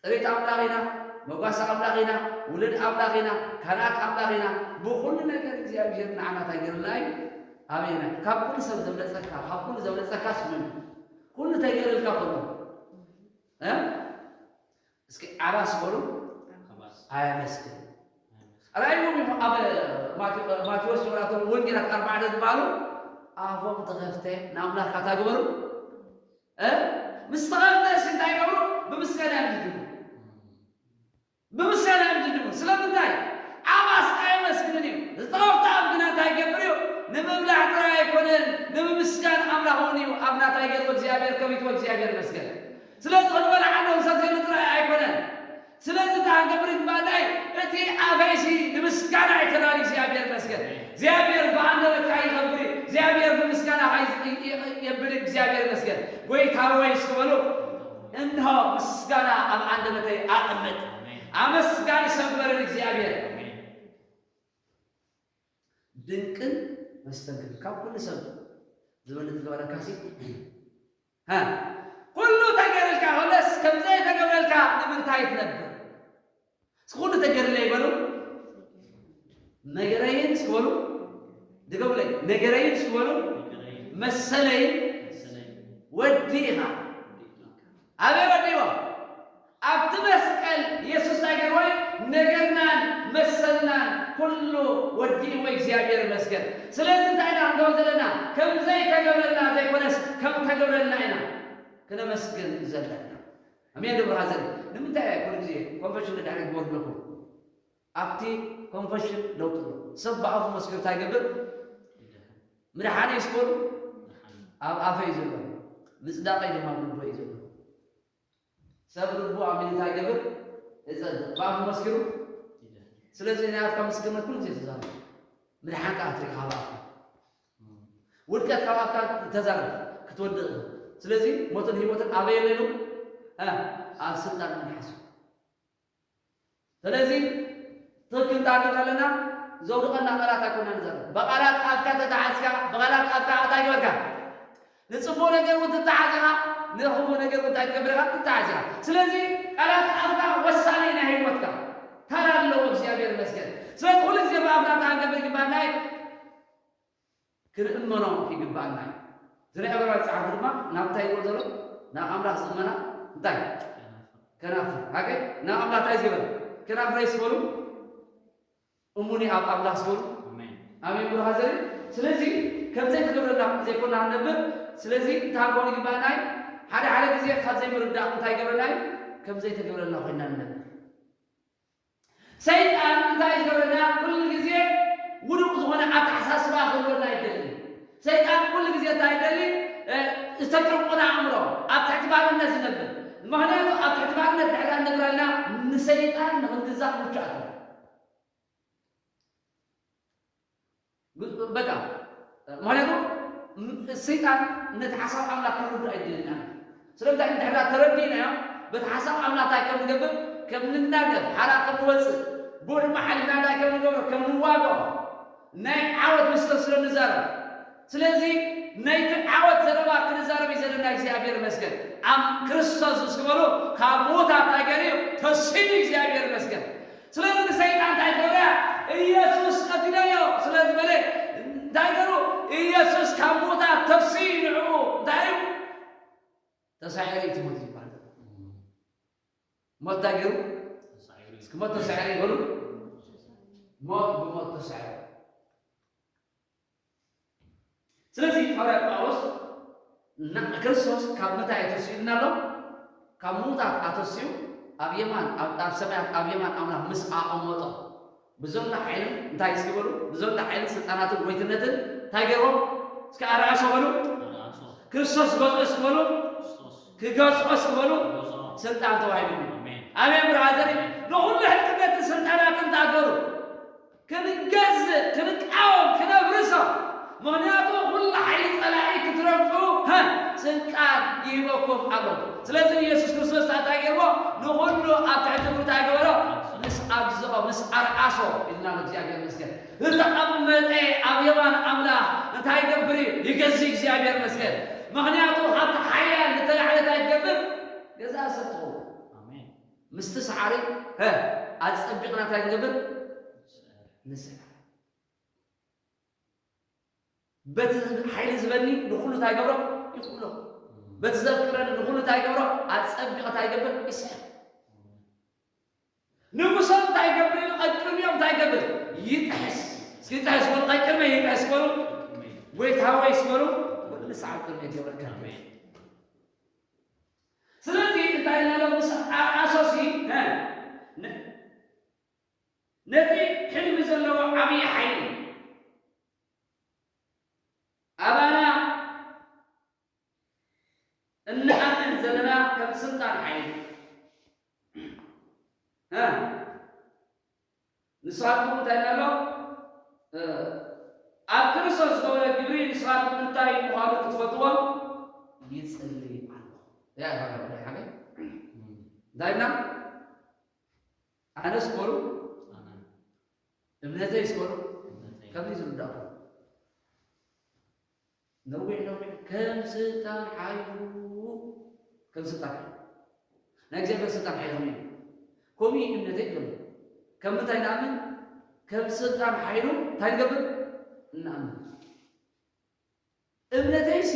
ጥሪት ኣምላኽ ኢና፣ መጓሰ ኣምላኽ ኢና፣ ውሉድ ኣምላኽ ኢና፣ ካልኣት ኣምላኽ ኢና። ብኹሉ ነገር እግዚኣብሔር ንዓና እንታይ ገይሩልና እዩ? ኣበየና? ካብ ኩሉ ሰብ ዘብለጸካ፣ ካብ ኩሉ ዘብለጸካስ መን እዩ? ኩሉ ተገይሩልካ ከሎ እ? እስኪ ዓባስ በሉ። ዓባስ። ኣየመስግን። ራእይዎም እዩ ኣብ ማቴ- ማቴዎስ ወላቶም ወንጌላት ኣርባዕተ ዝበሃሉ ኣፎም ተኸፍተ ንኣምላኽ ካታ ግበሩ። እ? ምስ ተኸፍተ እሺ እንታይ ይገብሩ? ብምስጋና እዮም ዝጅምሩ። ብምስጋና እዮም ዝጅምሩ። ስለምንታይ? ዓባስ ኣየመስግንን እዩ። ዝተኸፍተ ኣፍ ግና እንታይ ይገብር እዩ? ንምብላዕ ጥራይ ኣይኮነን፣ ንምምስጋን ኣምላኽ እውን እዩ። ኣፍና እንታይ ገይርዎ? እግዚኣብሔር ከፊትዎ፣ እግዚኣብሔር ይመስገን። ስለዚ ክንበልዓ ኣለዎ፣ ንሰትየሉ ጥራይ ኣይኮነን። ስለዚ እንታይ ክንገብር ይግባእ? ናይ እቲ ኣፈይሲ ንምስጋና እዩ ተዳልዩ። እግዚኣብሔር ይመስገን። እግዚኣብሔር ብኣንደበትካ ይኸብር እዩ። እግዚኣብሔር ብምስጋናኻ ይ- ይ- ይ- የብል እዩ። እግዚኣብሔር ይመስገን። ጎይታ ወይ እስኪ በሉ፣ እንሆ ምስጋና ኣብ ኣንደበተይ ኣቐምጥ። ኣመስጋኒ ሰበርን እግዚኣብሔር። ድንቅን መስተንክር ካብ ኩሉ ሰብ ዝበልጥ ዝገበረካ ሲ ሃ ኩሉ ተገይርልካ ከለስ ከም ዘይተገበረልካ ንምንታይ ትነብር? እስኪ ኩሉ ተገይርለይ በሉ። ነገረይን እስኪ በሉ። ድገሙለይ። ነገረይን እስኪ በሉ። መሰለይን ወዲ ኢኻ። ኣበይ ወዲዎ? ኣብቲ መስቀል የሱስ እንታይ ገይርዎ? ነገርናን መሰልናን ኩሉ ወዲእዎ። እግዚኣብሔር ይመስገን። ስለዚ እንታይ ኢና ክንገብር ዘለና? ከም ዘይተገብረልና ዘይኮነስ ከም ተገብረልና ኢና ክነመስግን ዘለና። ኣሜን ዶ ብራዘር? ንምንታይ እየ ኩሉ ግዜ ኮንፈሽን ድሕሪ ግበር ኣለኹ? ኣብቲ ኮንፈሽን ለውጢ ኣሎ። ሰብ ብኣፉ መስክር እንታይ ይገብር? ምድሓነይ ስኮር ኣብ ኣፈይ ዘሎ፣ ምጽዳቐይ ድማ ኣብ ልቦይ ዘሎ። ሰብ ልቡ ኣሚኑ እንታይ ይገብር? ይጸድቕ። ብኣፉ መስኪሩ። ስለዚ ናይ ኣፍካ ምስክርነት ኩሉ ግዜ ተዛረብ። ምድሓን ከኣ ትርኢ ካብ ኣፍካ። ውድቀት ካብ ኣፍካ ተዛረብ ክትወድቕ። ስለዚ ሞትን ህይወትን ኣበይ ኣሎ ኢሉ? እ፣ ኣብ ስልጣን መልሓስ። ስለዚ ትክክል እንታይ ንብል ኣለና? ዘውድቐና ቃላት ኣይኮና ንዛረብ። ብቓላት ኣፍካ ተተሓዝካ፣ ብቓላት ኣፍካ እንታይ ግበርካ? ንጽቡቕ ነገር እውን ትተሓዝ ኢኻ፣ ንኽፉእ ነገር እውን እንታይ ትገብር ኢኻ? ትተሓዝ ኢኻ። ስለዚ ቃላት ኣፍካ ወሳኒ ናይ ህይወትካ ተራ ኣለዎ። እግዚኣብሔር ይመስገን። ስለዚ ኩሉ ግዜ ብኣፍና እንታይ ክንገብር ይግባና እዩ? ክንእመኖ ይግባኣና እዩ። እዚ ናይ ዕብራውያን ጸሓፊ ድማ ናብ እንታይ ይብሎ ዘሎ? ናብ ኣምላኽ ዝእመና እንታይ? ከናፍር። ሃገ ናብ ኣምላኽ እንታይ ዝገበረ? ከናፍረይስ በሉ። እሙኒ ኣብ ኣምላኽ ዝበሉ ኣሜን። ኣሜን ብሎ ሃዘሪ። ስለዚ ከም ዘይተገብረና ዘይኮና ንነብር። ስለዚ እንታይ ክንከውን ይግባኣና እዩ? ሓደ ሓደ ግዜ ካብ ዘይምርዳእ እንታይ ይገብረና እዩ? ከም ዘይተገብረና ኮይና ንነብር። ሰይጣን እንታይ ይገብረና? ኩሉ ግዜ ውዱቕ ዝኾነ ኣተሓሳስባ ክህልወና ይደሊ። ሰይጣን ኩሉ ግዜ እንታይ ይደሊ? እ፣ ዝተጨቆነ ኣእምሮ፣ ኣብ ትሕቲ ባርነት ዝነብር። ምኽንያቱ ኣብ ትሕቲ ባርነት ድሕር እንነብረልና ንሰይጣን ንኽንግዛእ ምቹኣት እዩ። ብ- በቃ ምክንያቱ ም- ሰይጣን ነቲ ሓሳብ ኣምላኽ ክርዱ ኣይደልን። ስለምንታይ እንድሕር ተረዲእናዮ በቲ ሓሳብ ኣምላኽ እንታይ ከም ንገብር ከም ንናገር ሓራ ከም ንወፅእ ብኡ ድማ ሓሊፍና እንታይ ከም ንገብሮ ከም ንዋግኦ ናይ ዓወት ምስለ ስለ ንዛረብ ስለዚ ናይቲ ዓወት ዘረባ ክንዛረብ እዩ ዘለና እግዚኣብሔር ይመስገን። ኣብ ክርስቶስ እስክበሉ ካብ ምዉታት እንታይ ገይሩ እዩ ተስዩ እግዚኣብሔር ይመስገን። ስለዚ ንሰይጣን እንታይ ትገብርያ ኢየሱስ ቀቲለዮ ስለ ዝበለ እንታይ ገሩ ኢየሱስ ካብ ምዉታት ተስዩ ንዕኡ እንታይ እዩ ተሳዒሩ እዩ ትሞት ዝበሃል ዘሎ። ሞት እንታይ ገሩ እስኪ ሞት ተሳዒሩ ይበሉ። ሞት ብሞት ተሳዒሩ ስለዚ ሃዋርያ ጳውሎስ ክርስቶስ ካብ ምንታይ ተስኡ ኢልና ኣሎ? ካብ ምዉታት ኣተስኡ ኣብ የማን ኣብ ሰማያት ኣብ የማን ኣምላኽ ምስ ኣቐመጦ ብዘሎ ሓይልን እንታይ እስኪ በሉ ብዘሎ ሓይልን ስልጣናትን ጎይትነትን እንታይ ገይርዎም እስኪ ኣርኣሶ በሉ ክርስቶስ ገዝኦ እስኪ በሉ ክገዝኦ እስኪ በሉ ስልጣን ተዋሂቡ ኣሜን ብራዘር ንኹሉ ሕልቅነትን ስልጣናትን እንታይ ገሩ ክንገዝእ ክንቃወም ክነብርሶ ምኽንያቱ ኩሉ ሓይሊ ፀላኢ ክትረግፁ ስልጣን ይህበኩም ኣሎ። ስለዚ ኢየሱስ ክርስቶስ እንታይ ገይርዎ ንኹሉ ኣብ ትሕቲ እንታይ ገበሮ ምስ ኣግዝኦ ምስ ኣርኣሶ ኢልና ንእግዚኣብሔር መስገን ዝተቐመጠ ኣብ የማን ኣምላኽ እንታይ ይገብር እዩ ይገዝ እግዚኣብሔር መስገን ምኽንያቱ ካብቲ ሓያል ዝተላዕለ እንታይ ትገብር ገዛ ሰብ ትኸውን ምስቲ ሰዓሪ ኣፀቢቕና እንታይ ንገብር ንስዕር በቲ ሓይሊ ዝበኒ ንኩሉ እንታይ ገብሮ ይኽእሎ በቲ ዘፍቅረኒ ንኩሉ እንታይ ገብሮ ኣፀቢቕ እንታይ ገብር ይስዕር ንጉሶም እንታይ ገብር ኢሉ ቀቅድሚኦም እንታይ ገብር ይጥሕስ እስኪ ይጥሕስ በሉ ቀቅድመ ይጥሕስ በሉ ጎይታ ወይ ስበሉ ንስዓብ ቅድሚ ገብረካ ስለዚ እንታይ ኢልና ሎም ምስ ኣሶሲ ነቲ ሕልሚ ዘለዎ ዓብዪ ሓይሊ ኣባና እንኣምን ዘለና ከም ስልጣን ሓይሊ ንስኻትኩም እንታይ ኣሎ ኣብ ክርስቶስ ዝገበረ ግብሪ ንስኻትኩም እንታይ ምዃኑ ክትፈልጥዎ ይጽሊ ኣለኹ እንታይ ኢልና ኣነስ በሉ እምነተይ ስበሉ ከምዚ ዝርዳእኩም ነዊሕ ነዊሕ ከም ስልጣን ሓይሉ ከም ስልጣን ሓይሉ ናይ እግዚኣብሔር ስልጣን ሓይሉ ከመይ ከምኡ እዩ እምነተይ ይብሉ ከም ምንታይ ንኣምን ከም ስልጣን ሓይሉ እንታይ ንገብር እንኣምን እምነተይሲ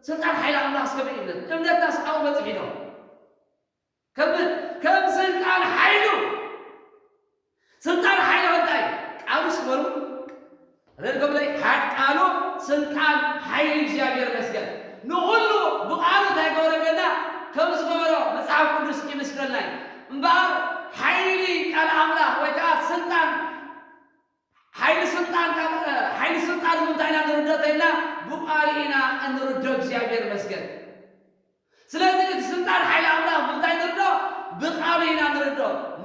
ስልጣን ሓይሊ ኣምላኽ እስከመይ እምነት እምነትናስ ኣብኡ በፂሑ ዶ ከም ከም ስልጣን ሓይሉ ስልጣን ሓይሉ እንታይ ቃሉ ስበሉ ረድጎብለይ ቃሉ ስልጣን ሓይሊ እግዚኣብሔር መስገን ንኩሉ ብቃሉ እንታይ ገበረለና ከም ዝገበሮ መፅሓፍ ቅዱስ ይምስለናይ እምበኣር ሓይሊ ቃል ኣምላኽ ወይ ከዓ ስልጣን ሓይሊ ስልጣን ሓይሊ ስልጣን ምንታይ ኢና ንርዶ ተይልና ብቃሉ ኢና እንርዶ እግዚኣብሔር መስገን ስለዚ እቲ ስልጣን ሓይሊ ኣምላኽ ብምንታይ ንርዶ ብቃሉ ኢና ንርዶ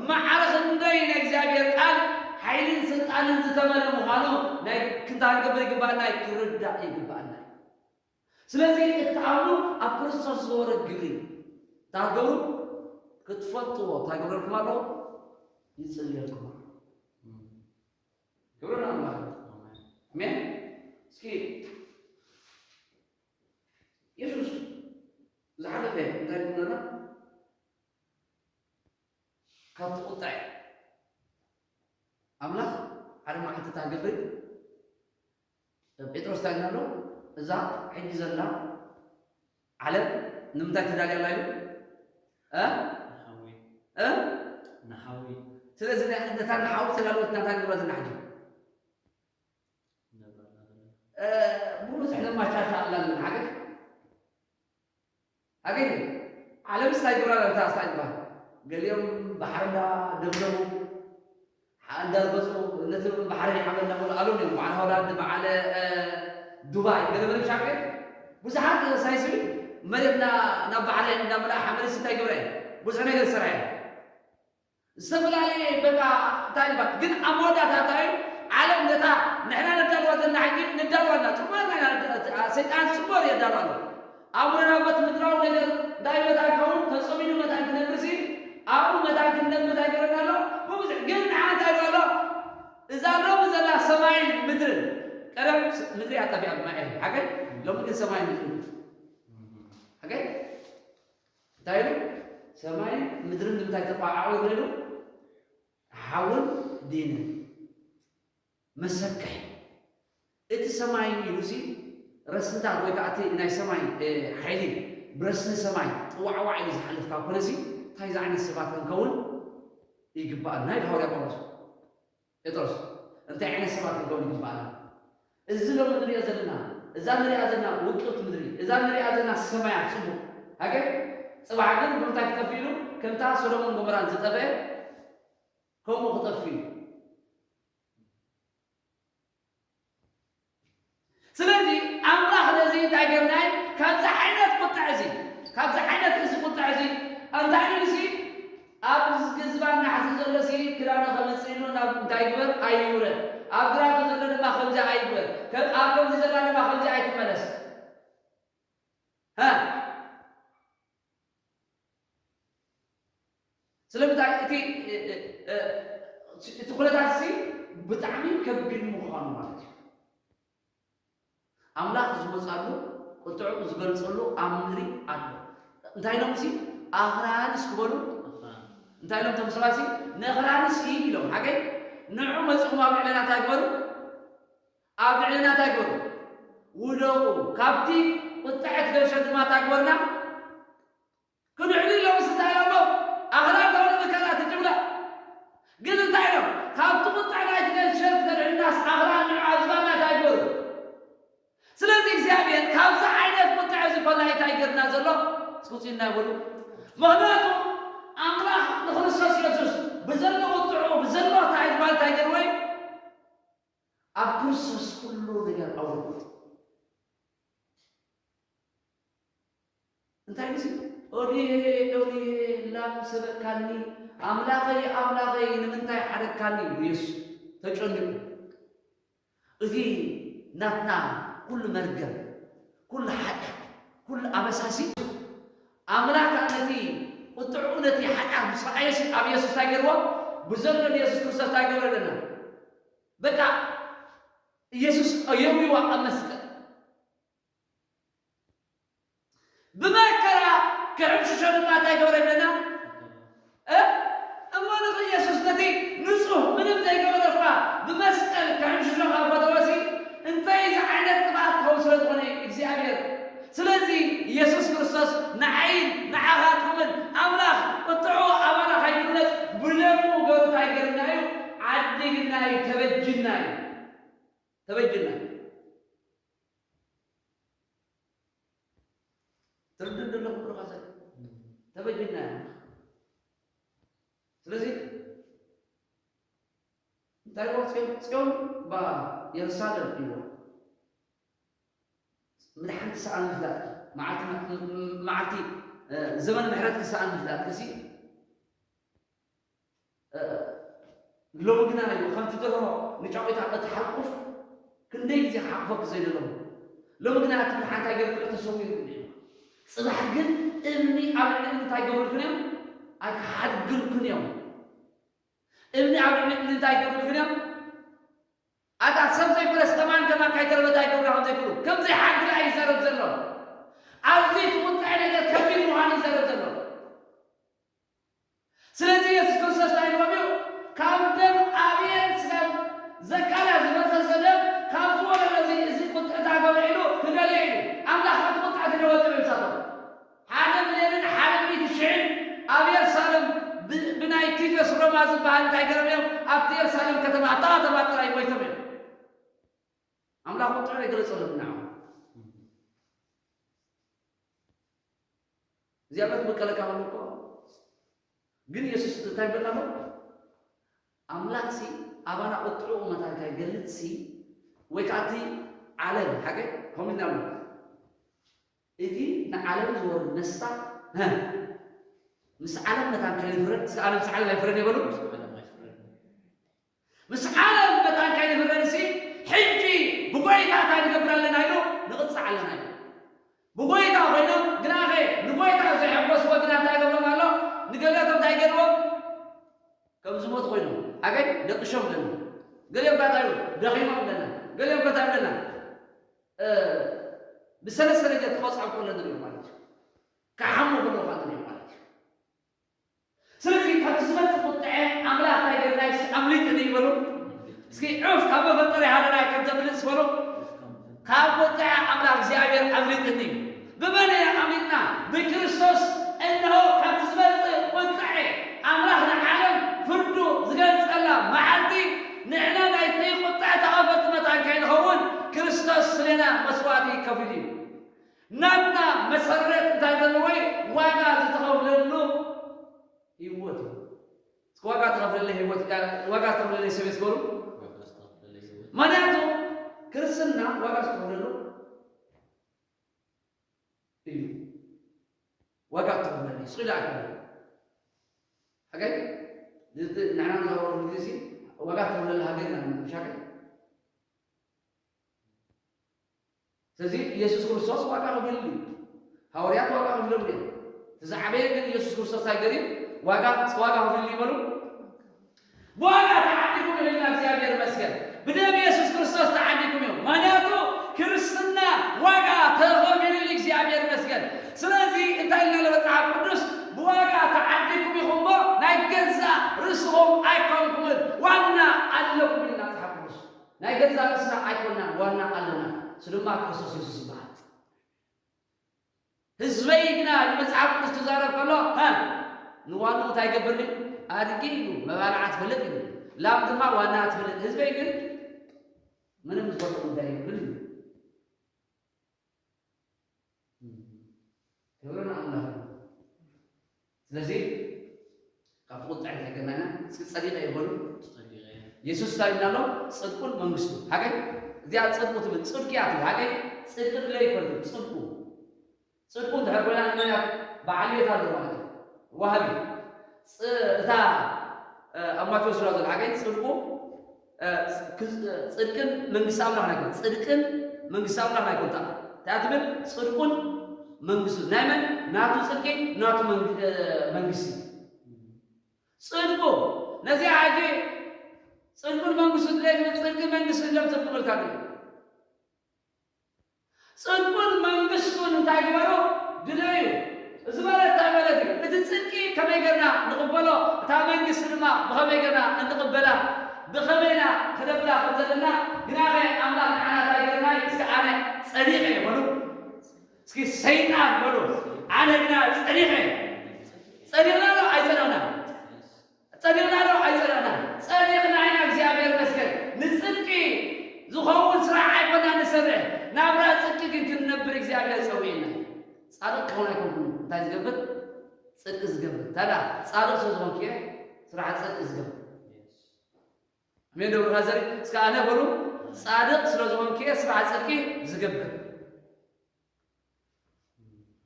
ማዕረ ክንደይ ናይ እግዚኣብሔር ቃል ሓይልን ስልጣንን ዝተመለ ምዃኑ ናይ ክንታ ክንገብር ይግባኣና ክንርዳእ ይግባኣና ስለዚ እትኣምኑ ኣብ ክርስቶስ ዝገበረ ግብሪ እንታይ ክትገብሩ ክትፈልጥዎ እንታይ ገብረልኩም ኣለዎ ይፅልየልኩም ኣሎ ክብሪ ንኣምላኽ ኣሜን እስኪ የሱስ ዝሓለፈ እንታይ ይብለና ካብቲ ቁጣ እዩ ኣምላኽ ሓደ መዓልቲ እንታይ ገብር ጴጥሮስ እንታይ ኣሎ እዛ ሕጂ ዘላ ዓለም ንምንታይ ተዳልያ ኣላ ኢሉ ንሓዊ ስለዚ ነታ ንሓዊ ተዳልወት ናታ ንብረት ናሕጂ ብዙሕ ነማቻቻ ኣላ ሓገር ኣገኘ ዓለምስ እንታይ ግብራ ለምታ ስታ ይባል ገሊኦም ባሕሪ እንዳ ደብደቡ እንዳርገፁ ነቲ ባሕሪ ሓመድ እንዳመሉ ኣሎም እዮም በዓል ሆላንድ በዓል ዱባይ ገለ መለ ሻቅ ብዙሓት ሳይስቢ መሬት ናብ ባሕሪ እንዳመላ ሓመድ እንታይ ግብራ ብዙሕ ነገር ዝሰራ እዮም ዝተፈላለየ በቃ እንታይ ይባል ግን ኣብ መወዳእታ እንታይ ዓለም ነታ ንሕና ነዳልዋ ዘለና ሕጂ ነዳልዋ ኣለና። ጽቡቕ ጌርና ኢና ነዳ-፣ ሰይጣን ጽቡቕ የዳሉ ኣሎ። ኣእምሮና በቲ ምድራዊ ነገር እንዳይ መታን ክኸውን፣ ተጸሚዱ መታን ክነብር ሲ፣ ኣብኡ መታን ክንነብር እንታይ ይገብረና ኣሎ? ብብዙሕ ግን ንዓ እንታይ ይብሎ ኣሎ? እዛ ሎሚ ዘላ ሰማይን ምድርን፣ ቀደም ስ-፣ ምድሪ እያ ጠፊኣ ብማይ፣ ሓቀይ? ሎሚ ግን ሰማይን ምድርን። ሓቀይ? እንታይ ኢሉ? ሰማይን ምድርን ንምንታይ ተቋዓቑ ኢሉ? ሓውን ዲንን። መሰክሕ። እቲ ሰማይ ኢሉሲ ረስንታት ወይ ከዓ እቲ ናይ ሰማይ፣ እ፣ ሓይሊ ብረስኒ ሰማይ ጥዋዕዋዕ ኢሉ ዝሓልፍ ካብ ኮነሲ እንታይ ዝዓይነት ሰባት ክንከውን ይግባኣና? ኢሉ ሃዋርያ ጳውሎስ። ጴጥሮስ፣ እንታይ ዓይነት ሰባት ክንከውን ይግባኣና? እዚ ሎሚ ንሪኦ ዘለና፣ እዛ ንሪኣ ዘለና ውቅብቲ ምድሪ፣ እዛ ንሪኣ ዘለና ሰማያት ጽቡቕ ሃገር፣ ጽባሕ ግን ብምንታይ ክጠፍእ ኢሉ? ከምታ ሶዶምን ጎሞራን ዝጠፍአ ከምኡ ክጠፍእ እዩ። ስለዚ ኣምላኽ ነዚ እንታይ ገርናይ? ካብዚ ዓይነት ቁጥዕ እዚ፣ ካብዚ ዓይነት እዚ ቁጥዕ እዚ እንታይ ኢሉ ሲ? ኣብ ዝባን ናሕሲ ዘሎ ሲ ክዳኑ ከምጽእ ኢሉ ናብ እንታይ ይግበር? ኣይውረድ። ኣብ ግራቱ ዘሎ ድማ ከምዚ ኣይግበር። ከ-፣ ኣብ ከምዚ ዘላ ድማ ከምዚ ኣይትመለስ። ሃ? ስለምንታይ? እቲ፣ እ፣ እ፣ እ፣ እቲ ኩነታት እዚ ብጣዕሚ ከቢድ ምዃኑ ማለት እዩ። ኣምላኽ ዝወጻሉ ቁጥዑ ዝገልጸሉ ኣብ ምድሪ ኣሎ። እንታይ ኢሎም ሲ? ኣኽራንስ ክበሉ፣ እንታይ ኢሎም እቶም ሰባት ሲ? ነኽራንስ ኢሎም፣ ሓቀይ? ንዑ መጺኹም ኣብ ልዕሌና እንታይ ግበሩ? ኣብ ልዕሌና እንታይ ግበሩ? ውደቑ። ካብቲ ቁጥዐት ገሸ ድማ እንታይ ግበሩና? ክድሕኑ ኢሎም ምስ እንታይ ኢሎሞ? ኣኽራን ተውልድ ከላ ትጅምላ። ግን እንታይ ኢሎም? ካብቲ ቁጥዕ ናይቲ ገንሸል ክተድሕናስ ኣኽራን ንዑ ኣብ ዝባና እንታይ ግበሩ? ስለዚ እግዚኣብሔር ካብዚ ዓይነት ቁጥዕ እዚ ኮላ እንታይ ገርና ዘሎ? ስኩጺና ይበሉ። ምኽንያቱ ኣምላኽ ንክርስቶስ የሱስ ብዘሎ ቁጥዑ፣ ብዘሎ እንታይ ማለት እንታይ ገርዎ እዩ? ኣብ ክርስቶስ ኩሉ ነገር ኣውርዱ። እንታይ ግዜ? "ኤሎሄ፣ ኤሎሄ፣ ላም ሰበቅታኒ? ኣምላኸይ፣ ኣምላኸይ፣ ንምንታይ ሓደግካኒ?" ኢሉ የሱስ ተጨኒቑ። እዚ ናትና ኩሉ መርገም፣ ኩሉ ሓጢኣት፣ ኩሉ ኣበሳሲ ኣምላኽ ነቲ ቁጥዕኡ ነቲ ሓጢኣት ምስ ረኣየሲ ኣብ የሱስ እንታይ ገይርዎ? ብዘሎ ንየሱስ ክርስቶስ እንታይ ገበረለና? በቃ ኢየሱስ የህዊዋ ኣብ መስቀል። ብመከራ ክሕምሽሾ ድማ እንታይ ገበረ ይብለና? እ? እሞ ንኽኢየሱስ ነቲ ንጹህ ምንም ዘይገበረ እኳ ብመስቀል ክሕምሽሾ ካብ ፈተወሲ እንታይ ዝዓይነት ጥፍኣት ክኸውን ስለ ዝኾነ እዩ እግዚኣብሔር። ስለዚ ኢየሱስ ክርስቶስ ንዓይን ንዓኻትኩምን ኣምላኽ ቁጥዑ ኣባና ከይግለጽ ብደሙ ገሩ እንታይ ገርና እዩ? ዓዲግና እዩ፣ ተበጅና እዩ። ተበጅና እዩ። ትርድእ ዘለኹም ብሩኻት? ተበጅና ኢና። ስለዚ እንታይ ይብሎ ጽዮን? ጽዮን እባ የሩሳሌም ይብሎ። ምድሓን ክሰኣን ምፍላጥ፣ መዓልቲ፣ መዓልቲ፣ እ፣ ዘመን ምሕረት ክሰኣን ምፍላጥ፣ እዚ እ፣ ሎሚ ግና እዩ፣ ከምቲ ደርሆ ንጫቑታ እትሓቁፍ፣ ክንደይ ግዜ ክሓቁፈኪ ዘይደለኹ። ሎሚ ግና እቲ ብሓንታ ገይሩ ተሰዊሩ እዩ። ጽባሕ ግን እምኒ ኣብ ልዕሊ እምኒ እንታይ ይገብሩልክን እዮም? ኣይክሓድግልክን እዮም። እምኒ ኣብ ልዕሊ እምኒ እንታይ ይገብሩልክን እዮም? ኣታ ሰብ ዘይኮነስ ከማን ከማን ካይተረፈ እንታይ ይገብሩላ ከም ዘይክእሉ፣ ከም ዘይሓድግላ እዩ ይዛረብ ዘሎ። ኣብዚ እቲ ቁጥዐ ነገር ከቢድ ምዃኑ ይዛረብ ዘሎ። ስለዚ የሱስ ክርስቶስ እንታይ ኢልዎም እዩ? ካብ ደም ኣቤል ስጋብ ዘካርያስ ዝፈሰሰ ደም ካብዚ ወለዶ እዚ፣ እዚ ቁጥዕታ ገብረ ኢሉ ክደልዮ ኢሉ። ኣምላኽ ካብቲ ቁጥዐ ክደወፀ እዩ ምሳቶም። ሓደ ሚልዮንን ሓደ ሚእቲ ሽሕን ኣብ የሩሳሌም ብ-፣ ብናይ ቲቶስ ሮማ ዝበሃል እንታይ ገይሮም እዮም? ኣብቲ የሩሳሌም ከተማ፣ ኣብታ ከተማ ጥራይ ሞይቶም እዮም። ኣምላኽ ቁጥዑ የገለጸሎም ንዓኦም። እግዚኣብሔር ክብቀለካ ከሎ እኮ ግን የሱስ እንታይ ይብለና ኣሎ? ኣምላኽሲ ኣባና ቁጥዑ መታን ከይገልጽሲ ወይ ከዓ እቲ ዓለም ሓቀ ከምኡ ኢልና ኣሎ። እቲ ንዓለም ዝወርድ መስታ፣ ሀ፣ ምስ ዓለም መታን ከይንፍረድ፣ እስከ ኣነ ምስ ዓለም ኣይፍረድ የበሉ። ምስ ዓለም መታን ከይንፍረድሲ ብጎይታ ኮይኖም ግናኸ ንጎይታ ዘየሐጎስዎ ግና እንታይ ገብሮም ኣሎ? ንገሊኦቶም እንታይ ገይርዎም? ከም ዝሞቱ ኮይኖም። ኣገይ ደቅሾም ኣለና። ገሊኦም ከ እንታይ ይብሉ? ደኺሞም ኣለና። ገሊኦም ከ እንታይ ኣለና? እ፣ ብሰለስተ ነገር ክቐጽዖም ከሎ ንሪኦም ማለት እዩ። ክሓሙ ከለዉ ከኣ ንሪኦም ማለት እዩ። ስለዚ ካብቲ ዝመጽእ ቁጥዐ ኣምላኽ እንታይ ገርናይ ኣምሊጥኒ ይበሉ። እስኪ ዑፍ ካብ መፈጠሪ ሃለናይ ከም ተብልጽ በሉ። ካብ ቁጥዐ ኣምላኽ እግዚኣብሔር ኣምሊጥኒ እዩ። ብመን ኢና ኣምሊጥና? ብክርስቶስ። እንሆ ካብቲ ዝመጽእ ቁጥዐ ኣምላኽ ንዓለም ፍርዱ ዝገልጸላ መዓልቲ ንሕና ናይቲ ቁጥዐ ተኻፈልቲ መታን ከይንኸውን ክርስቶስ ስሌና መስዋዕቲ ከፊሉ እዩ። ናትና መሰረት እንታይ ዘለዎ እዩ? ዋጋ ዝተኸፍለሉ ህይወት እዩ። እስኪ ዋጋ ተኸፍለለይ ህይወት፣ ዋጋ ተኸፍለለይ ሰበይ ስበሩ። ምኽንያቱ ክርስትና ዋጋ ዝተኸፍለሉ እዩ። ዋጋ ተኸፍለለይ፣ ስቕ ኢሉ ኣይኮነን። ሓቀይ? ንሕና ንዛረበሉ ግዜ ዋጋ ተኸፍለለ ሃገር ኢና ንብል፣ ሓቀይ? ስለዚ ኢየሱስ ክርስቶስ ዋጋ ከፊሉ እዩ። ሃዋርያት ዋጋ ከፊሎም እዮም። እቲ ዝዓበየ ግን ኢየሱስ ክርስቶስ እንታይ ገይሩ? ዋጋ፣ ዋጋ ከፊሉ እዩ በሉ። ብዋጋ ተዓዲኩም ኢልና እግዚኣብሔር ይመስገን። ብደም ኢየሱስ ክርስቶስ ተዓዲኩም እዮም። ምኽንያቱ ክርስትና ዋጋ ተኸፊሉሉ እግዚኣብሔር ይመስገን። ስለዚ እንታይ ኢልና ኣሎ መጽሓፍ ቅዱስ? ብዋጋ ተዓዲኩም ኢኹም እሞ ናይ ገዛእ ርእስኹም ኣይኮንኩምን፣ ዋና ኣለኩም ኢልና መጽሓፍ ቅዱስ። ናይ ገዛእ ርእስና ኣይኮንናን ዋና ኣለና፣ እሱ ድማ ክርስቶስ የሱስ ይበሃል። ህዝበይ ግና ንመጽሓፍ ቅዱስ ትዛረብ ከሎ፣ ሃ፣ ንዋንኡ እንታይ ይገብር ድዩ? ኣድጊ እዩ፣ መባልዓ ትፈልጥ እዩ። ላም ድማ ዋና ትፈልጥ። ህዝበይ ግን ምንም ዝፈልጦ ጉዳይ የብሉን እዩ። ክብሪ ንኣምላኽ። ስለዚ ካብቲ ቁጥዐ እንታይ ገርናና? እስኪ ጸዲቐ ይበሉ። ጸዲቐ። የሱስ እንታይ ኢልና ኣሎ? ጽድቁን መንግስቱ። ሓቀይ? እዚኣ ጽድቁ ትብል፣ ጽድቂ እያ ትብል። ሓቀይ? ጽድቂ ድለ ይፈልጥ፣ ጽድቁ። ጽድቁ እንድሕር ኮይና ንመን እያ? በዓል ቤት ኣሎ ማለት እዩ። ዋሃቢ። ጽ-፣ እታ፣ እ፣ ኣብ ማቴዎስ ዝራ ዘሎ ሓቀይ? ጽድቁ፣ እ፣ ክ-፣ ጽድቅን መንግስቲ ኣምላኽ ናይ ኮን። ጽድቅን መንግስቲ ኣምላኽ ናይ ኮን። እንታይ ትብል? ጽድቁን መንግስቱ። ናይ መን? ናቱ ጽድቂ፣ ናቱ መንግ-፣ እ፣ መንግስቲ። ጽድቁ፣ ነዚኣ ሕጂ ጽድቁን መንግስቱ ድሌት ጽድቂ መንግስቲ ኢሎም ትርጉምልካ ድዩ? ጽድቁን መንግስቱን እንታይ ግበሩ? ድለዩ። እዚ ማለት እንታይ ማለት እዩ? እቲ ጽድቂ ከመይ ጌርና ንቕበሎ? እታ መንግስቲ ድማ ብኸመይ ጌርና እንቕበላ? ብኸመይና ክነብላ ከም ዘለና? ግናኸ ኣምላኽ ንዓና እንታይ ጌርና? እስከ ኣነ ጸዲቐ እየ በሉ። እስኪ ሰይጣን በሉ፣ ኣነ ግና ጸዲቐ። ጸዲቕና ዶ ኣይጸደቕናን? ጸዲቕና ዶ ኣይጸደቕናን? ጸዲቕና ኢና፣ እግዚኣብሔር ይመስገን። ንጽድቂ ዝኸውን ስራሕ ኣይኮናን ንሰርሕ፣ ናብራ ጽድቂ ግን ክንነብር እግዚኣብሔር ጸዊዕና። ጻድቕ ክኸውን ኣይኮንኩን፣ እንታይ ዝገብር? ጽድቂ ዝገብር። ታዲያ ጻድቕ ስለ ዝኾንኩ እየ ስራሕ ጽድቂ ዝገብር። ኣሜን ዶ ብራዘር? እስከ ኣነ በሉ፣ ጻድቕ ስለ ዝኾንኩ እየ ስራሕ ጽድቂ ዝገብር።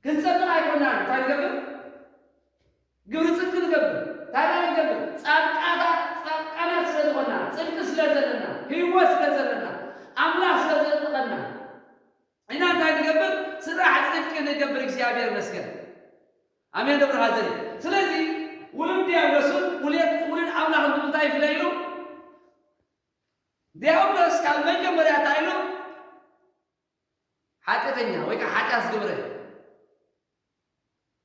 ክንጸድቕ ኣይኮናን፣ እንታይ ንገብር? ግብሪ ጽድቂ ንገብር። ታዲያ ንገብር፣ ጻድቃታ-፣ ጻድቃናት ስለ ዝኾንና፣ ጽድቂ ስለ ዘለና፣ ህይወት ስለ ዘለና፣ ኣምላኽ ስለ ዘጽድቐና፣ ኢና እንታይ ንገብር? ስራሕ ጽድቂ ንገብር። እግዚኣብሔር ይመስገን። ኣሜን ዶ ብራዘር? ስለዚ ውሉድ ዲያብሎስን ውሌት-፣ ውሉድ ኣምላኽን ብምንታይ ይፍለዩ ኢሉ? ዲያብሎስ ካብ መጀመርያ እንታይ ኢሉ? ሓጢአተኛ ወይ ከዓ ሓጢኣት ዝገብረ።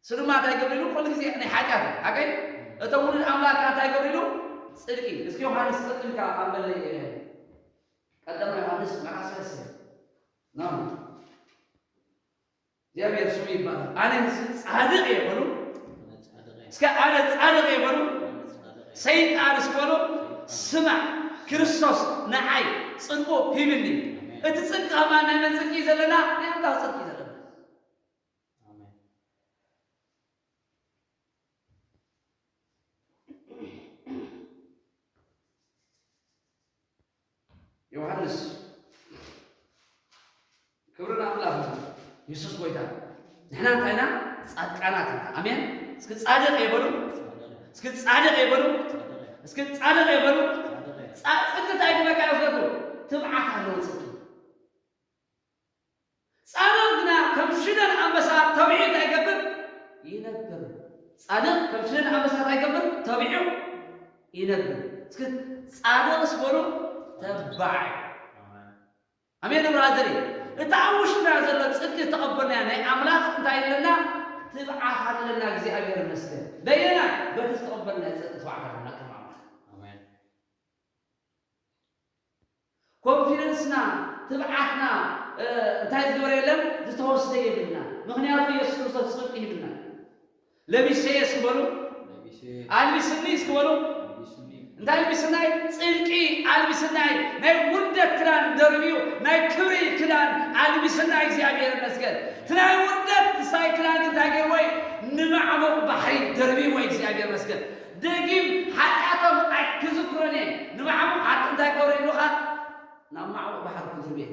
እሱ ድማ እንታይ ገብር ኢሉ? ኩሉ ግዜ ናይ ሓጢኣት እዩ። ሓቀይ? እቶም ውሉድ ኣምላኽ ከዓ እንታይ ገብር ኢሉ? ጽድቂ። እስኪ ዮሃንስ ቀጥልካ ኣንበለይ። ቀዳማይ ዮሃንስ ምዕራፍ ሰለስተ። ና። እግዚኣብሔር ስሙ ይባረክ። ኣነ ጻድቕ እየ በሉ። እስከ ኣነ ጻድቕ እየ በሉ። ሰይጣን እስከ በሉ፣ ስማዕ፣ ክርስቶስ ንዓይ ጽድቁ ሂብኒ። እቲ ጽድቂ ከማን ናይ መን ጽድቂ እዩ ዘለና? ናይ ኣምላኽ ጽድቂ እዩ ዘለና። ዮሃንስ፣ ክብሪ ንኣምላኽ ይኹን። የሱስ ጎይታ። ንሕና እንታይ ኢና? ጻድቃናት ኢና። ኣሜን። እስኪ ጻድቕ እየ በሉ። እስኪ ጻድቕ እየ በሉ። እስኪ ጻድቕ እየ በሉ። ጻ-፣ ጽድቂ እንታይ ግበካ ይመስለኩም? ትብዓት ኣለዎ ጽድቂ። ጻድቕ ግና ከም ሽደን ኣንበሳ ተቢዑ እንታይ ይገብር? ይነብር። ጻድቕ ከም ሽነን ኣንበሳ እንታይ ይገብር? ተቢዑ ይነብር። እስኪ ጻድቕስ በሉ ተባዕ። ኣሜን። ኣሜን ብራዘር። እታ ኣብ ውሽጥና ዘሎ ጽድቂ ዝተቐበልናያ ናይ ኣምላኽ እንታይ ኣለና? ትብዓት ኣለና። እግዚኣብሔር ይመስገን። በየናይ? በቲ ዝተቐበልናዮ ጽድቂ ትብዓት ኣለና ቅድሚ ኣምላኽ። ኣሜን። ኮንፊደንስና፣ ትብዓትና፣ እ፣ እንታይ ዝገበረ የለን? ዝተወስደ የብልና። ምኽንያቱ የሱስ ክርስቶስ ጽድቂ ሂብና። ለቢሰየ እስኪ በሉ። ለቢሰየ። ኣልቢስኒ እስኪ በሉ። ኣልቢስኒ። እንታይ ኣልቢስናይ? ጽድቂ ኣልቢስናይ። ናይ ውርደት ክዳን ደርብዩ፣ ናይ ክብሪ ክዳን ኣልቢስናይ። እግዚኣብሔር ይመስገን። እቲ ናይ ውርደት ክሳይ ክዳን ግን እንታይ ገይርዎ? ንማዕሙቕ ባሕሪ ደርብይዎ። እግዚኣብሔር ይመስገን። ደጊም ሓጢኣቶም ኣይክዝክሮን እየ። ንማዕሙቕ ሓጢ እንታይ ክገብሮ ኢሉኻ? ናብ ማዕሙቕ ባሕሪ ክድርብየ።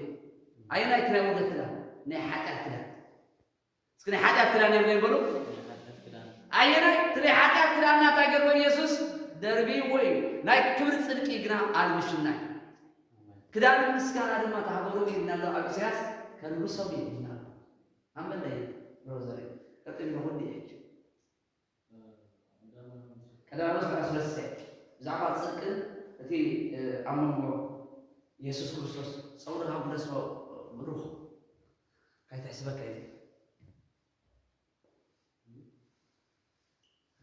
ኣየናይ እቲ ናይ ውርደት ክዳን? ናይ ሓጢኣት ክዳን። እስኪ ናይ ሓጢኣት ክዳን የብለይ በሉ። ናይ ሓጢኣት ክዳን። ኣየናይ? እቲ ናይ ሓጢኣት ክዳንና እንታይ ገርዎ ኢየሱስ? ደርብይዎ እዩ። ናይ ክብሪ ጽድቂ ግና ኣልብሽናይ። ክዳን ምስጋና ድማ ተሃገሩ ኢልና ኣሎ ኣብ ኢሳያስ፣ ከልብሶም እዩ ኢልና ኣሎ። ኣመለይ ሮዘሪ፣ ቀጥል ይኹን ድየ? ቀዳማዊ ምዕራፍ ሰለስተ፣ ብዛዕባ ጽድቅን እቲ፣ እ፣ ኣብ መንጎ የሱስ ክርስቶስ ጸጉርኻ ምለስዎ ብሩኽ፣ ካይትሕስበካ እዩ።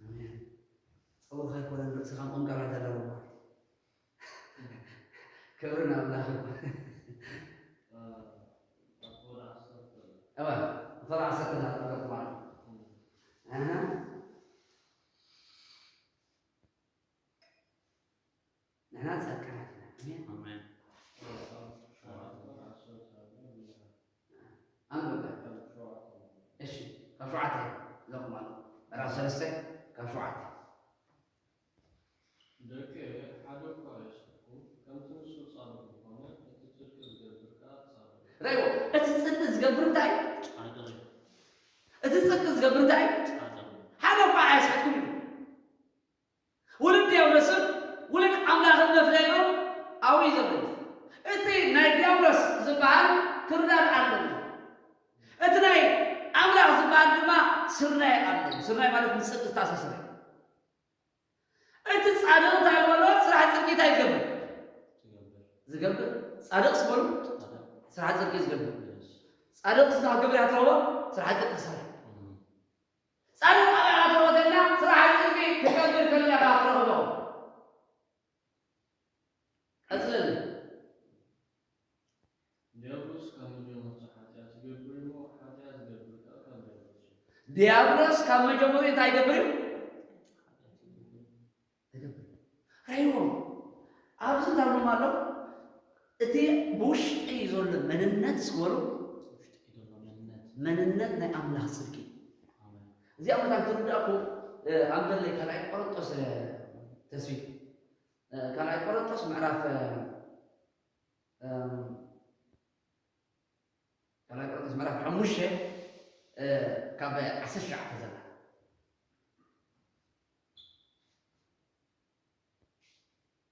ኣሜን። ጸጉርኻ ኣይኮነን ርእስኻ ምቕንቃል ኣለዎ። ክብሪ ንኣምላኽ ይኹን። እዋ፣ ክፋል ዓሰርተ እናጠመት ማለት እዩ። ኣሃ። ንሕና ጻድቃናት ኢና። ኣሜን። ኣሜን። ኣንብብ። እሺ፣ ካብ ሸውዓተ ዘለኹም ኣሎ። ምዕራፍ ሰለስተ ካብ ሸውዓተ። ደቂ ሓደ እኳ ኣይስሕትኩም፣ ከምቲ ንሱ ጻድቕ ዝኾነ፣ እቲ ጽድቂ ዝገብር ከኣ ጻድቕ እዩ። ርእይዎ፣ እቲ ጽድቂ ዝገብር እንታይ? ጻድቕ እዩ። እቲ ጽድቂ ዝገብር እንታይ? ጻድቕ እዩ። ሓደ እኳ ኣይስሕትኩም እዩ። ውሉድ ዲያብሎስን ውሉድ ኣምላኽን መፍለይኦም ኣብኡ እዩ ዘሎ። እቲ ናይ ዲያብሎስ ዝበሃል ክርዳድ ኣለዎ። እቲ ናይ ኣምላኽ ዝበሃል ድማ ስርናይ ኣለዎ። ስርናይ ማለት ምስ ጽድቂ ዝተኣሳሰረ። እቲ ጻድቕ እንታይ ዝበሎ? ስራሕ ጽድቂ እንታይ ዝገብር? ዝገብር። ጻድቕ ዝበሉ ስራሕ ጽድቂ ዝገብር። ጻድቕ ስራሕ ክገብር እያ ትረኽቦ፣ ስራሕ ጽድቂ ክሰርሕ። ጻድቕ ኣበይ ኢኻ ትረኽቦ ተልና፣ ስራሕ ጽድቂ ክገብር ከሎ ኢኻ ትረኽቦ። ቀጽለኒ። ዲያብሎስ ካብ መጀመርታ ሓጢኣት ይገብር እሞ፣ ሓጢኣት ዝገብር ከኣ ካብ ዲያብሎስ እዩ። ዲያብሎስ ካብ መጀመርታ እንታይ ይገብር እዩ? ይገብር። ራእይዎም ኣብዚ እንታይ ኣሎ? እቲ ብውሽጢ ዘሎ መንነት ዝበሉ፣ መንነት ናይ ኣምላኽ ጽድቂ። ኣሜን። እዚኣ መታን ክርዳእኩ፣ እ፣ ኣንበለይ ካልኣይ ቆሮንጦስ፣ እ፣ ተስፊ፣ እ፣ ካልኣይ ቆሮንጦስ ምዕራፍ፣ እ፣ እም፣ ካልኣይ ቆሮንቶስ ምዕራፍ ሓሙሽተ፣ እ፣ ካብ ዓሰርተ ትሽዓተ ዘላ።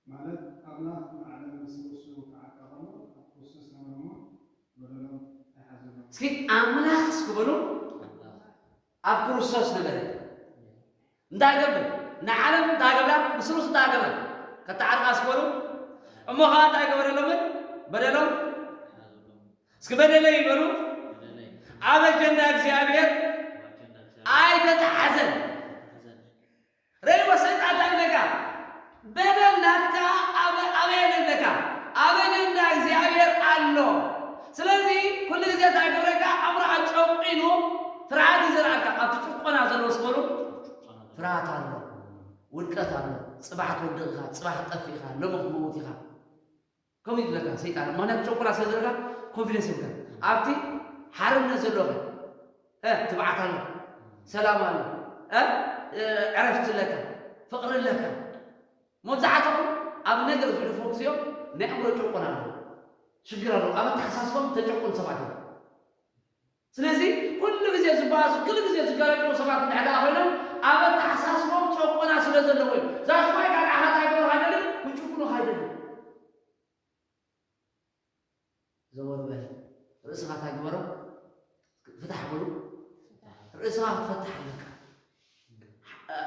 ማለት ኣምላኽ ንዓለም ምስ ርእሱ ክዓቃ ከሎ ኣብ ክርስቶስ ነበረ እሞ በደሎም ኣይሓዘሎን። እስኪ ኣምላኽ እስኪ በሉ። ኣብ ክርስቶስ ነበረ። እንታይ ገብር? ንዓለም እንታይ ገብራ? ምስ ርእሱ እንታይ ገብራ? ከተዓርቃ እስኪ በሉ። እሞ ኸዓ እንታይ ገበረሎምን? በደሎም። እስኪ በደለይ ይበሉ። ኣብ ኣጀንዳ እግዚኣብሔር ኣይተተሓዘን። ርእይዎ ሰይጣን እንታይ ይብለካ? በደል ናትካ ኣብ-፣ ኣበይ ኣለካ? ኣብ ኣጀንዳ እግዚኣብሔር ኣሎ። ስለዚ ኩሉ ግዜ እንታይ ይገብረካ? ኣእምሮኻ ጨቂኑ ፍርሃት ይዘርኣልካ። ኣብቲ ጭቆና ዘለዎ ስበሉ ፍርሃት ኣሎ፣ ውድቀት ኣሎ። ጽባሕ ትወድቕ ኢኻ፣ ጽባሕ ትጠፍእ ኢኻ፣ ሎሚ ክትመውት ኢኻ። ከምኡ ይብለካ ሰይጣን። ምኽንያቱ ጨቆና ስለ ዘለካ ኮንፊደንስ የብልካ። ኣብቲ ሓርነት ዘለኻ፣ እ፣ ትብዓት ኣሎ፣ ሰላም ኣሎ፣ እ፣ እ፣ ዕረፍቲ ኣለካ፣ ፍቕሪ ኣለካ። መብዛሕትኦም ኣብ ነገር ዝሕልፎ ግዜኦም ናይ ኣእምሮ ጨቆና ኣለዎ፣ ሽግር ኣለዎ። ኣብ ኣተሓሳስቦም ተጨቆኑ ሰባት እዮም። ስለዚ ኩሉ ግዜ ዝበኣሱ፣ ኩሉ ግዜ ዝጋጨዉ ሰባት እንድሕር ደኣ ኮይኖም፣ ኣብ ኣተሓሳስቦም ጨቆና ስለ ዘለዎ እዩ። That's why ካልእ ሓታ ኣይገበርካ ኣይደልን፣ ክጭቁኑኻ ኣይደልን። ዘወር በል። ርእስኻ እንታይ ግበሮ? ፍታሕ በሉ። ርእስኻ ክትፈትሕ ኣለካ።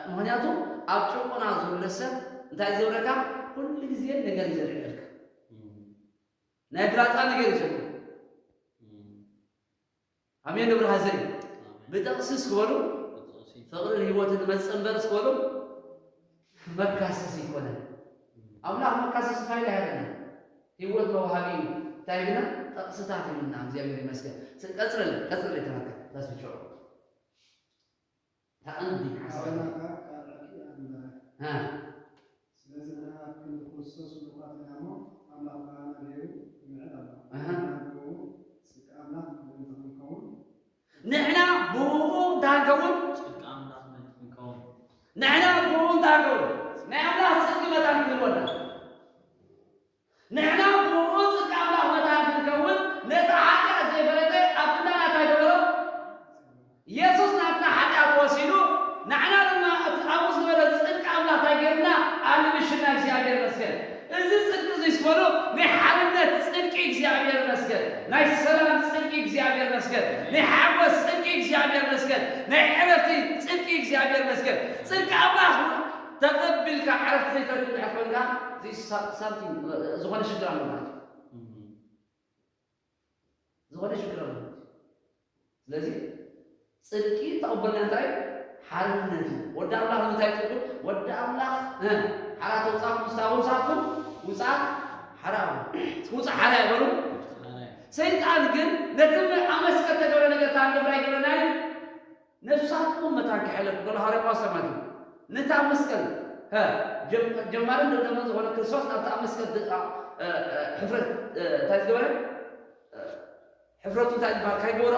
ምኽንያቱ ኣብ ጭቆና ዘሎ ሰብ እንታይ ዝገብረካ? ኩሉ ግዜ ነገር እዩ ዘልዕለልካ። ናይ ፍላጻ ነገር እዩ ዘሎ። ኣሜን። ንብርሃ ዘይ ብጥቕሲ እስክበሉ ፍቕርን ህይወትን መጸንበር እስክበሉ መካሰስ ይኮነ። ኣምላኽ መካሰስ ፋይዳ ይሃበና። ህይወት መውሃቢ እዩ። እንታይ ግና ጥቕስታት ይብልና። እግዚኣብሔር ይመስገን። ስ-፣ ቀጽለለ፣ ቀጽለለ ተመልከት። ዛስብጭዑ ተቐንዲ ሓሳብ። ኣበናካ ቃል ኪዳን ኣንበረ። ሃ። ስለዚ ንሕና ኣብ ክንዲ ክርስቶስ ብሩኻት ኢና እሞ፣ ኣምላኽ ብርሃንና ገይሩ ይምዕድ ኣሎ። ኣሃ። ንሕና ብእኡ ጽድቂ ኣምላኽ ምእንቲ ክንከውን። ንሕና ብእኡ እንታይ ክንከውን? ጽድቂ ኣምላኽ ምእንቲ ክንከውን። ንሕና ብእኡ እንታይ ክንከውን? ናይ ኣምላኽ ጽድቂ መታን ክህልወና። ንሕና ብእኡ ጽድቂ ኣምላኽ መታን ክንከውን፣ ነቲ ሓጢኣት ዘይፈለጠ ኣብ ክንዳና እንታይ ገበሮ? የሱስ ናትና ሓጢኣት ወሲዱ፣ ንዓና ድማ እቲ ኣብኡ ዝበለ ጽድቂ ኣምላኽ እንታይ ገይሩና? ኣልቢሹና። እግዚኣብሔር ይመስገን። እዚ ጽድቂ እዚ ስበሉ ናይ ሓርነት ጽድቂ እግዚኣብሔር ይመስገን። ናይ ሰላም ጽድቂ እግዚኣብሔር ይመስገን። ናይ ሓጎስ ጽድቂ እግዚኣብሔር ይመስገን። ናይ ዕረፍቲ ጽድቂ እግዚኣብሔር ይመስገን። ጽድቂ ኣምላኽ ተቐቢልካ ዕረፍቲ ዘይትረክብ እንድሕር ኮይንካ፣ እዚ ሳ-፣ ሳምቲንግ፣ ዝኾነ ሽግር ኣሎ ማለት እዩ። እም። ዝኾነ ሽግር ኣሎ ማለት እዩ። ስለዚ ጽድቂ ተቐበልና እንታይ? ሓርነት እዩ። ወዲ ኣምላኽ ንምንታይ ጽድቁ? ወዲ ኣምላኽ፣ እ፣ ሓራ ተውጻእኩም፣ ምስታ ውጻእኩም፣ ውጻእ ሓራ እዩ። ውጻእ ሓራ ይበሉ። ሰይጣን ግን ነቲ ኣብ መስቀል ተገብረ ነገር ታንገብራ ይገብረና እዩ። ነፍሳትኩም መታን ክሕለፍ ከሎ ሃዋርያ ጳውሎስ ማለት እዩ። ነታ ኣብ መስቀል፣ ሀ፣ ጀም-፣ ጀማርን ደምዳምን ዝኾነ ክርስቶስ ናብታ ኣብ መስቀል ድ-፣ እ፣ እ፣ ሕፍረት፣ እ፣ እንታይ ዝገበረ? እ፣ ሕፍረቱ እንታይ ዝበሃል? ካይገበሮ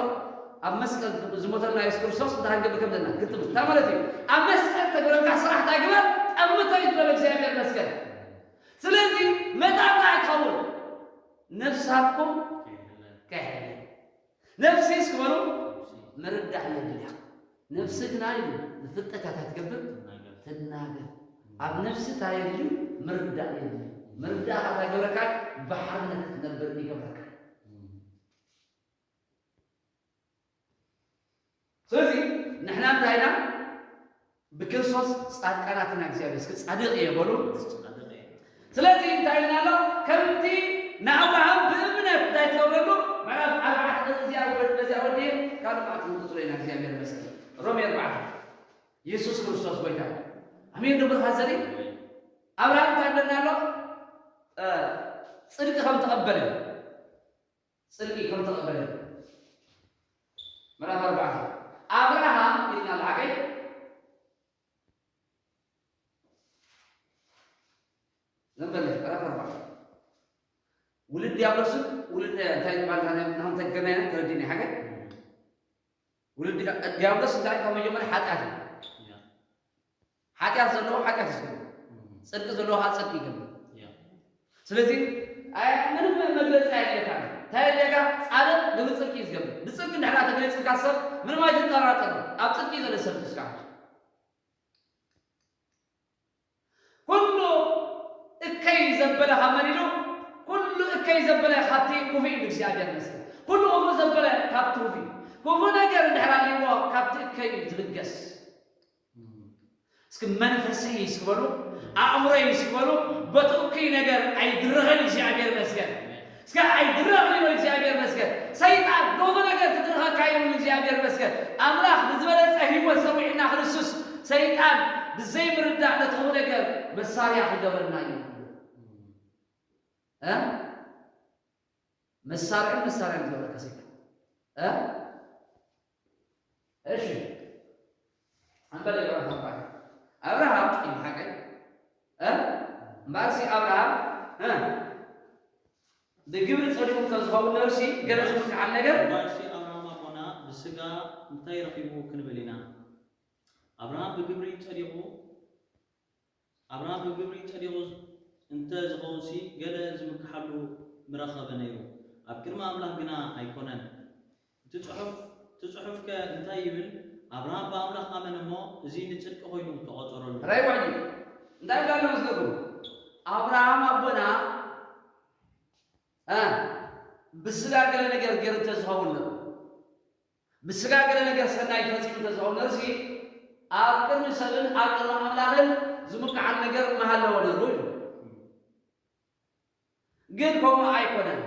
ኣብ መስቀል ዝሞተልና የሱስ ክርስቶስ እንታይ ክንገብር ከም ዘለና ግጥም። እንታይ ማለት እዩ? ኣብ መስቀል ተገብረልካ ስራሕ እንታይ ግበር? ጠምቶ እዩ ዝበለ እግዚኣብሔር መስቀል። ስለዚ መታን እንታይ ክኸውን? ነፍሳትኩም ከይሕለ። ነፍሲ እስኪ በሉ ምርዳእ የድልያ። ነፍሲ ግና ኢሉ ዝፍጠት እያ እንታይ ትገብር? ትናገር። ትናገር። ኣብ ነፍሲ እንታይ የድልዩ? ምርዳእ የድልዩ። ምርዳእ ከዓ እንታይ ይገብረካ? ብሓርነት ክትነብር ይገብረካ። ስለዚ ንሕና እንታይ ኢና? ብክርስቶስ ጻድቃናት ኢና። እግዚኣብሔር እስኪ ጻድቕ እየ በሉ። ጻድቕ እየ። ስለዚ እንታይ ኢልና ኣሎ? ከምቲ ንኣብርሃም ብእምነት እንታይ ትገብረሉ? ምዕራፍ ኣርባዕተ እዚኣ ወድ-፣ በዚኣ ወዲኤ ካልእ መዓት ክንቅጽሎ ኢና። እግዚኣብሔር ይመስገን። ሮሜ ኣርባዕተ። የሱስ ክርስቶስ ጎይታ። ኣሜን። ዶ ብርሃ ዘርኢ? ኣብርሃም እንታይ ኣለና ኣሎ? እ፣ ጽድቂ ከም ተቐበለ። ጽድቂ ከም ተቐበለ። ምዕራፍ ኣርባዕተ። ኣብርሃም ኢልና ኣሎ ሓቀይ? ዘንበለ፣ ምዕራፍ ኣርባዕተ። ውሉድ ዲያብሎስን ውሉድ፣ እንታይ ይባል፣ እንታይ፣ እንታይ ገርና ኢና ተረዲእና ሓቀይ? ውሉድ ዲያ-፣ ዲያብሎስ እንታይ ካብ መጀመርያ ሓጢኣት እዩ። ያ። ሓጢኣት ዘለዎ ሓጢኣት እዩ ዝገብር። እም። ጽድቂ ዘለዎ ከዓ ጽድቂ ይገብር። ያ። ስለዚ ኣይ፣ ምንም መግለጺ ኣየድልየካን። እንታይ የድልየካ? ጻድቕ ንብጽድቂ እዩ ዝገብር። ብጽድቂ እንድሕር ተገሊጽልካ ሰብ ምንም ኣይትጠራጠር። ኣብ ጽድቂ እዩ ዘሎ ሰብ እስካዕ። ኩሉ እከይ ዘበለ ካብ መን ኢሉ? ኩሉ እከይ ዘበለ ካብቲ ክፉእ እዩ፣ እግዚኣብሔር ይመስገን። ኩሉ ክፉእ ዘበለ ካብቲ ክፉእ እዩ። ክፉእ ነገር እንድሕር ኣልይዎ ካብቲ እከይ እዩ ዝብገስ። እስኪ መንፈሰይ እስኪ በሉ፣ ኣእምሮይ እስኪ በሉ፣ በቲ እኩይ ነገር ኣይድረኽን፣ እግዚኣብሔር ይመስገን። እስከ ኣይድረኽን ይበል፣ እግዚኣብሔር ይመስገን። ሰይጣን ንኹሉ ነገር ክድርኸካ ይብሉ፣ እግዚኣብሔር ይመስገን። ኣምላኽ ንዝበለጸ ህይወት ጸዊዕና ክርስቶስ፣ ሰይጣን ብዘይምርዳእ ነቲ ክፉእ ነገር መሳርያ ክገብረና እዩ። እ? መሳርያን መሳርያን ዝገብረካ ሰይጣን። እ? እሺ። ኣንበለ ይብራህ ኣባይ። ኣብርሃም ኢሉ ሓቀይ። እ? እምበኣርሲ ኣብርሃም፣ እ? ብግብሪ ጸዲቑ እንተዝኸውን ነርሲ ገለ ዝምክሓል ነገር። እምበኣርሲ ኣብርሃም ኣቦና ብስጋ እንታይ ረኺቡ ክንብል ኢና? ኣብርሃም ብግብሪ ጸዲቑ ኣብርሃም ብግብሪ ጸዲቑ እንተ ዝኸውንሲ፣ ገለ ዝምክሓሉ ምረኸበ ነይሩ። ኣብ ቅድሚ ኣምላኽ ግና ኣይኮነን። እቲ ጽሑፍ፣ እቲ ጽሑፍከ እንታይ ይብል? ኣብርሃም ብኣምላኽ ኣመነ እሞ፣ እዚ ንጽድቂ ኾይኑ ተቖጸረሉ። ራይ ውዕሊ እንታይ ይብላ ኣሎ መስለኩም? ኣብርሃም ኣቦና፣ እ፣ ብስጋ ገለ ነገር ገይሩ እንተ ዝኸውን ነይሩ፣ ብስጋ ገለ ነገር ሰናይ ፈጺሙ እንተዝኸውን ነርሲ ኣብ ቅድሚ ሰብን ኣብ ቅድሚ ኣምላኽን ዝምክሓል ነገር ምሃለዎ ነሩ እዩ። ግን ከምኡ ኣይኮነን።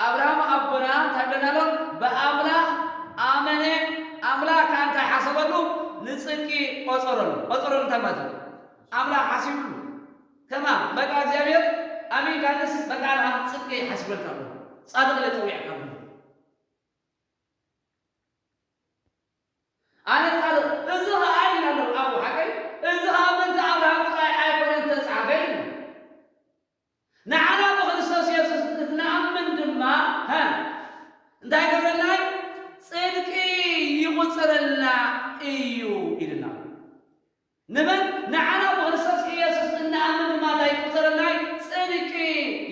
ኣብርሃም ኣቦና እንታይ ብለና ኣሎ? ብኣምላኽ ኣመነ፣ ኣምላኽ ከኣ እንታይ ሓሰበሉ? ንጽድቂ ቆጸረሉ። ቆጸረሉ እንታይ ማለት እዩ? ኣምላኽ ሓሲብሉ። ከማ በቃ እግዚኣብሔር ኣሚንካንስ በቃ ንሃ ጽድቂ ሓሲበልካ ኣሎ። ጻድቕ ኢለ ጸዊዕካ ኣሎ። ኣነ ጻድቕ፣ እዚ ኸኣ ኢልና ኣሎ ኣብኡ ሓቀይ፣ እዚ ኸኣ ምእንቲ ኣብርሃም ጥራይ ኣይኮነን ተጻሕፈ ኢልና። ንዓና ብክርስቶስ የሱስ ንኣምን ድማ፣ ሃ፣ እንታይ ገብረልና እዩ? ጽድቂ ይቑጸረልና እዩ ኢልና። ንመን? ንዓና ብክርስቶስ ኢየሱስ እንኣምን ድማ እንታይ ይቑጸረልና እዩ? ጽድቂ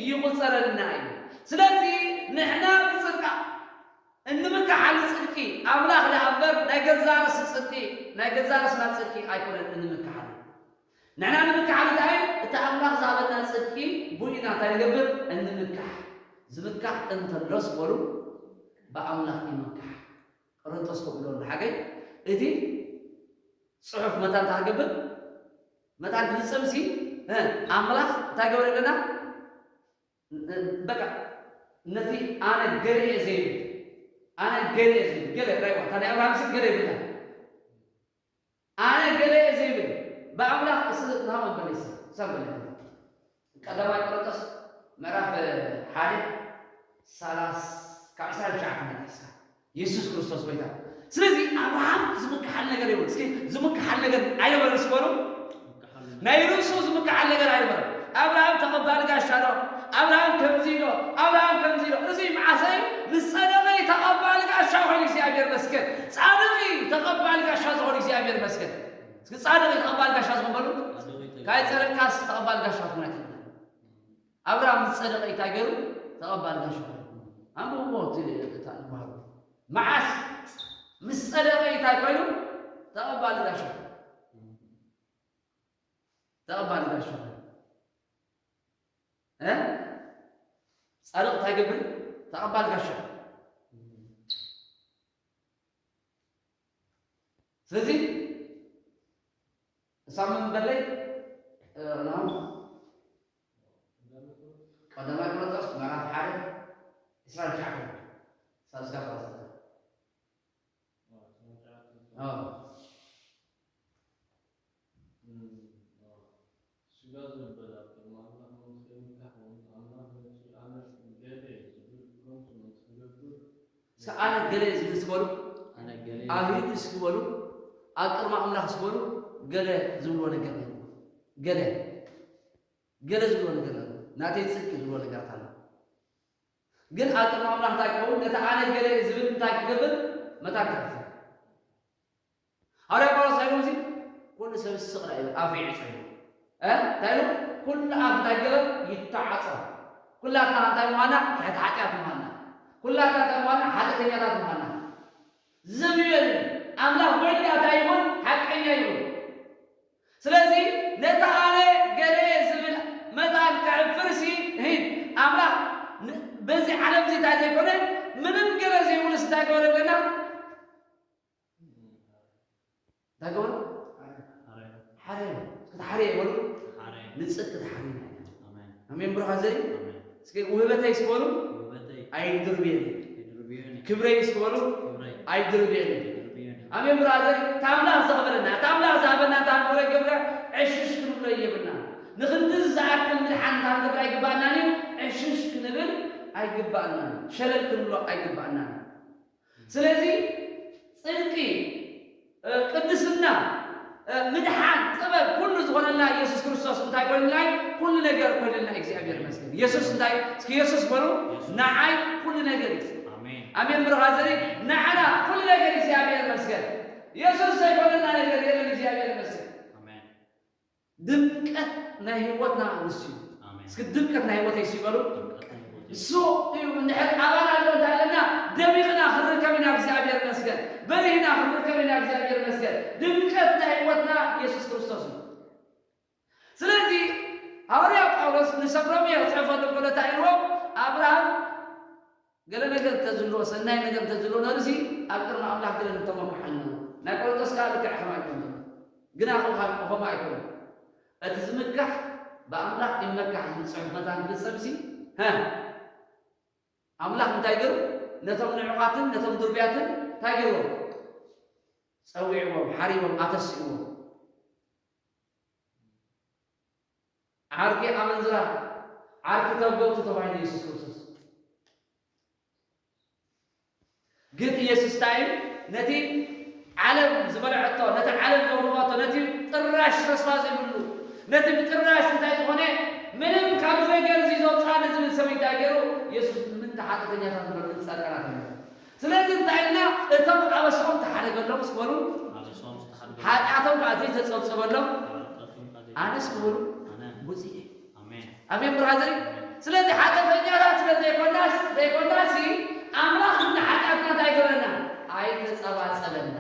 ይቑጸረልና እዩ። ስለዚ ንሕና ብጽድቃ እንምካሓሉ ጽድቂ ኣምላኽ ደኣ እምበር ናይ ገዛ ርእሲ ጽድቂ፣ ናይ ገዛ ርእስና ጽድቂ ኣይኮነን እንምካሓሉ። ንሕና ንምካሓሉ እንታይ እዩ? እቲ ኣምላኽ ዝሃበና ጽድቂ ብኡ ኢና እንታይ ንገብር? እንምካሕ። ዝምካሕ እንተሎስ በሉ ብኣምላኽ ይምካሕ። ቆሮንቶስ ከምኡ ኢሉ ኣሎ ሓቀይ። እቲ ጽሑፍ መታን እንታይ ክገብር? መታን ክፍጸምሲ፣ እ፣ ኣምላኽ እንታይ ገበረ ኣለና? እ፣ በቃ ነቲ ኣነ ገለ እየ ዘይብል፣ ኣነ ገለ እየ ዘይብል፣ ገለ ራይዋ፣ እታ ናይ ኣብርሃም ስም ገለ ይብላ። ኣነ ገለ እየ ዘይብል፣ ብኣምላኽ እስ-፣ ናሆም በለይሲ፣ ሳም በለይ። ቀዳማይ ቆሮንቶስ ምዕራፍ ሓደ፣ ሰላሳ፣ ካብ ዕስራን ትሽዓተን ኣትሒዝካ። የሱስ ክርስቶስ ጎይታ። ስለዚ ኣብርሃም ዝምክሓል ነገር የብሉ። እስኪ ዝምክሓል ነገር ኣይነበረን እስኪ በሉ። ናይ ርእሱ ዝምክሓል ነገር ኣይነበረን። ኣብርሃም ተቐባሊ ጋሻ ዶ? ኣብርሃም ከምዚ ዶ? ኣብርሃም ከምዚ ዶ? እዚ መዓሰይ ምስ ጸደቐ ተቐባሊ ጋሻ ኮይኑ እግዚኣብሔር መስገን። ጻድቕ እዩ ተቐባሊ ጋሻ ዝኾነ እግዚኣብሔር መስገን። እስኪ ጻድቕ እዩ ተቐባሊ ጋሻ ዝኾን በሉ። ካይ ጸደቕካስ ተቐባሊ ጋሻ ትኾን ኣይትኽእልን። ኣብርሃም ዝጸደቐ እንታይ ገይሩ? ተቐባሊ ጋሻ ኮይኑ። ኣንብብዎ እቲ፣ እታ ንባህሩ። መዓስ ምስ ጸደቐ እንታይ ኮይኑ? ተቐባሊ ጋሻ። ተቐባሊ ጋሻ። እ? ጻድቕ እንታይ ገብር? ተቐባሊ ጋሻ። ስለዚ ሳምን በለይ፣ እ፣ ናሁ ቀዳማይ ቆሮንቶስ ምዕራፍ ሓደ ዕስራን ትሽዓተን ሳልስካ ሰላሳ። ኣዎ። ስጋ ዘበለ ኣብ ቅድሚ ኣምላኽ መንግስቲ ምካሕ፣ ኣምላኽ ነቲ ኣነ ገለ ዝብል ከንቱ ንክገብር እስከ ኣነ ገለ ዝብል እስኪ በሉ። ኣነ ገለ ኣብ ኢድ እስኪ በሉ። ኣብ ቅድሚ ኣምላኽ እስኪ በሉ። ገለ ዝብልዎ ነገር የለን። ገለ፣ ገለ ዝብልዎ ነገር የለን። ናተይ ጽድቂ ዝብልዎ ነገራት ኣሎ። ግን ኣብ ቅድሚ ኣምላኽ እንታይ ክኸውን? ነቲ ኣነ ገለ ዝብል እንታይ ክገብር? መታን ከሕፍር። ሃዋርያ ጳውሎስ እንታይ ኢሉ እዚ? ኩሉ ሰብ ስቕ ደኣ ይበል፣ ኣፉ ይዕጸ ይበል። እ? እንታይ ኢሉ? ኩሉ ኣፍ እንታይ ገበር? ይተዓጸ። ኩላትና እንታይ ምዃንና? ትሕቲ ሓጢኣት ምዃንና። ኩላትና እንታይ ምዃንና? ሓጢኣተኛታት ምዃንና። ዝም ይበል። ኣምላኽ በይኑ ደኣ እንታይ ይኹን? ሓቀኛ ይኹን። ስለዚ ነቲ ኣነ ገለ ዝብል መታን ከሕፍርሲ፣ ሂድ፣ ኣምላኽ ን-፣ በዚ ዓለም እዚ እንታይ ዘይኮነ፣ ምንም ገለ ዘይብሉስ እንታይ ገበረ ኣለና? እንታይ ገበረ? ሓረየ። እስኪ ተሓረየ በሉ። ሓረየ። ንጽድቂ ተሓሪና ኢና። ኣሜን። ኣሜን ብሩኻት ዘይ? ኣሜን። እስኪ ውህበተይ እስኪ በሉ። ውህበተይ። ኣይድርብየኒ። ኣይድርብየኒ። ክብረይ እስኪ በሉ። ክብረይ። ኣይድርብየኒ። ኣይድርብየኒ። ኣሜን ብሩኻት ዘይ? እቲ ኣምላኽ ዘኽበረና፣ እቲ ኣምላኽ ዝሃበና፣ እቲ ኣምላኽ ገብረ ዕሽሽ ክንብሎ የብልና። ንክንድዚ ዝኣክል ምድሓን እንታ ክንገብር ኣይግባእናን እዩ። ዕሽሽ ክንብል ኣይግባእናን። ሸለል ክንብሎ ኣይግባእናን። ስለዚ ጽድቂ፣ እ፣ ቅድስና፣ እ፣ ምድሓን፣ ጥበብ ኩሉ ዝኾነልና ኢየሱስ ክርስቶስ እንታይ ኮይኑልና እዩ? ኩሉ ነገር ኮይኑልና እዩ። እግዚኣብሔር ይመስገን። ኢየሱስ እንታይ? እስኪ ኢየሱስ በሉ። ኢየሱስ። ንዓይ ኩሉ ነገር እዩ። ኣሜን። ኣሜን ብሩኻት ዘይ? ንዓና ኩሉ ነገር እግዚኣብሔር ይመስገን። ኢየሱስ ዘይኮነልና ነገር የለን። እግዚኣብሔር ይመስገን። ኣሜን። ድምቀት ናይ ህይወትና ንሱ እዩ። ኣሜን። እስኪ ድምቀት ናይ ህይወተይ እስኪ በሉ። ድምቀት ናይ ህይወተይ። እሱ እዩ። እንድሕር ኣባና ኣሎ እንተ ኣለና ደሚቕና ክንርከብ ኢና። እግዚኣብሔር ይመስገን። በሪህና ክንርከብ ኢና። እግዚኣብሔር ይመስገን። ድምቀት ናይ ህይወትና ኢየሱስ ክርስቶስ እዩ። ስለዚ ሃዋርያ ጳውሎስ ንሰብ ሮሜ ክጽሕፈሎም ከሎ እንታይ ኢልዎም? ኣብርሃም ገለ ነገር እንተዝህልዎ፣ ሰናይ ነገር እንተዝህልዎ ነርሲ ኣብ ቅድሚ ኣምላኽ ግን እንተመካሕና፣ ናይ ቆሮንቶስ ከኣ ልክዕ ከምኣ ኣይኮነን። ግና ኸ-፣ ኸ-፣ ከምኡ ኣይኮነን። እቲ ዝምካሕ ብኣምላኽ ይመካሕ ዝብል ጽሑፍ መታን ክፍጸምሲ፣ ሀ፣ ኣምላኽ እንታይ ገይሩ? ነቶም ንዑቓትን ነቶም ድርቡያትን እንታይ ገይርዎም? ጸዊዕዎም፣ ሓሪዎም፣ ኣተሲእዎም። ዓርኪ ኣመንዝራ፣ ዓርኪ ተበልቱ ተባሂሉ ኢየሱስ ክርስቶስ። ግን ኢየሱስ እንታይ እዩ? ነቲ ዓለም ዝበልዐቶ፣ ነቲ ዓለም ዘውደቐቶ፣ ነቲ ጥራሽ ተስፋ ዘይብሉ፣ ነቲ ብጥራሽ እንታይ ዝኾነ ምንም ካብ ነገር እዚ ዘውፅኣኒ ዝብል ሰብ እንታይ ገይሩ? ኢየሱስ ንምንታይ ሓጢኣተኛታት ንበሉ ጻድቃናት እዮም። ስለዚ እንታይ ኢልና? እቶም ኣበስኦም ተሓደገሎም ስበሉ፣ ኣበስኦም ዝተሓደገሎም። ሓጢኣቶም ከዓ ዘይተጸብጸበሎም ሓጢኣቶም ከዓ ዘይ-፣ ኣነስ ክብሉ ኣነ። ብፁዕ እየ። ኣሜን። ኣሜን ብራዘር። ስለዚ ሓጢኣተኛታት ስለ ዘይኮናስ፣ ዘይኮናሲ ኣምላኽ ንሓጢኣትና እንታይ ኣይገበረና? ኣይተጸባጸበና።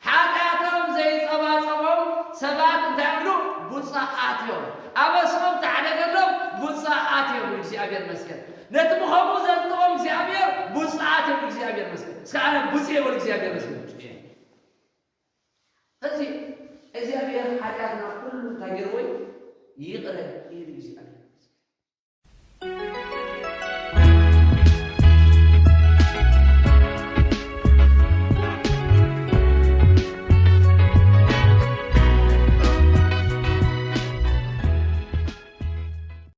ሓጢኣቶም ዘይጸባጸቦም ሰባት እንታይ ይብሉ? ብፁዓት እዮም። ኣበስኦም ተሓደገሎም ብፁዓት እዮም። እግዚኣብሔር ይመስገን። ነቲ ብኸምኡ ዘንጥቖም እግዚኣብሔር ብፁዓት እዮም። እግዚኣብሔር ይመስገን። እስከ ኣነ ብፁዕ እየ በሉ። እግዚኣብሔር ይመስገን። እዚ እግዚኣብሔር ሓጢኣትና ኩሉ እንታይ ገይርዎ እዩ? ይቕረ ኢሉ እግዚኣብሔር።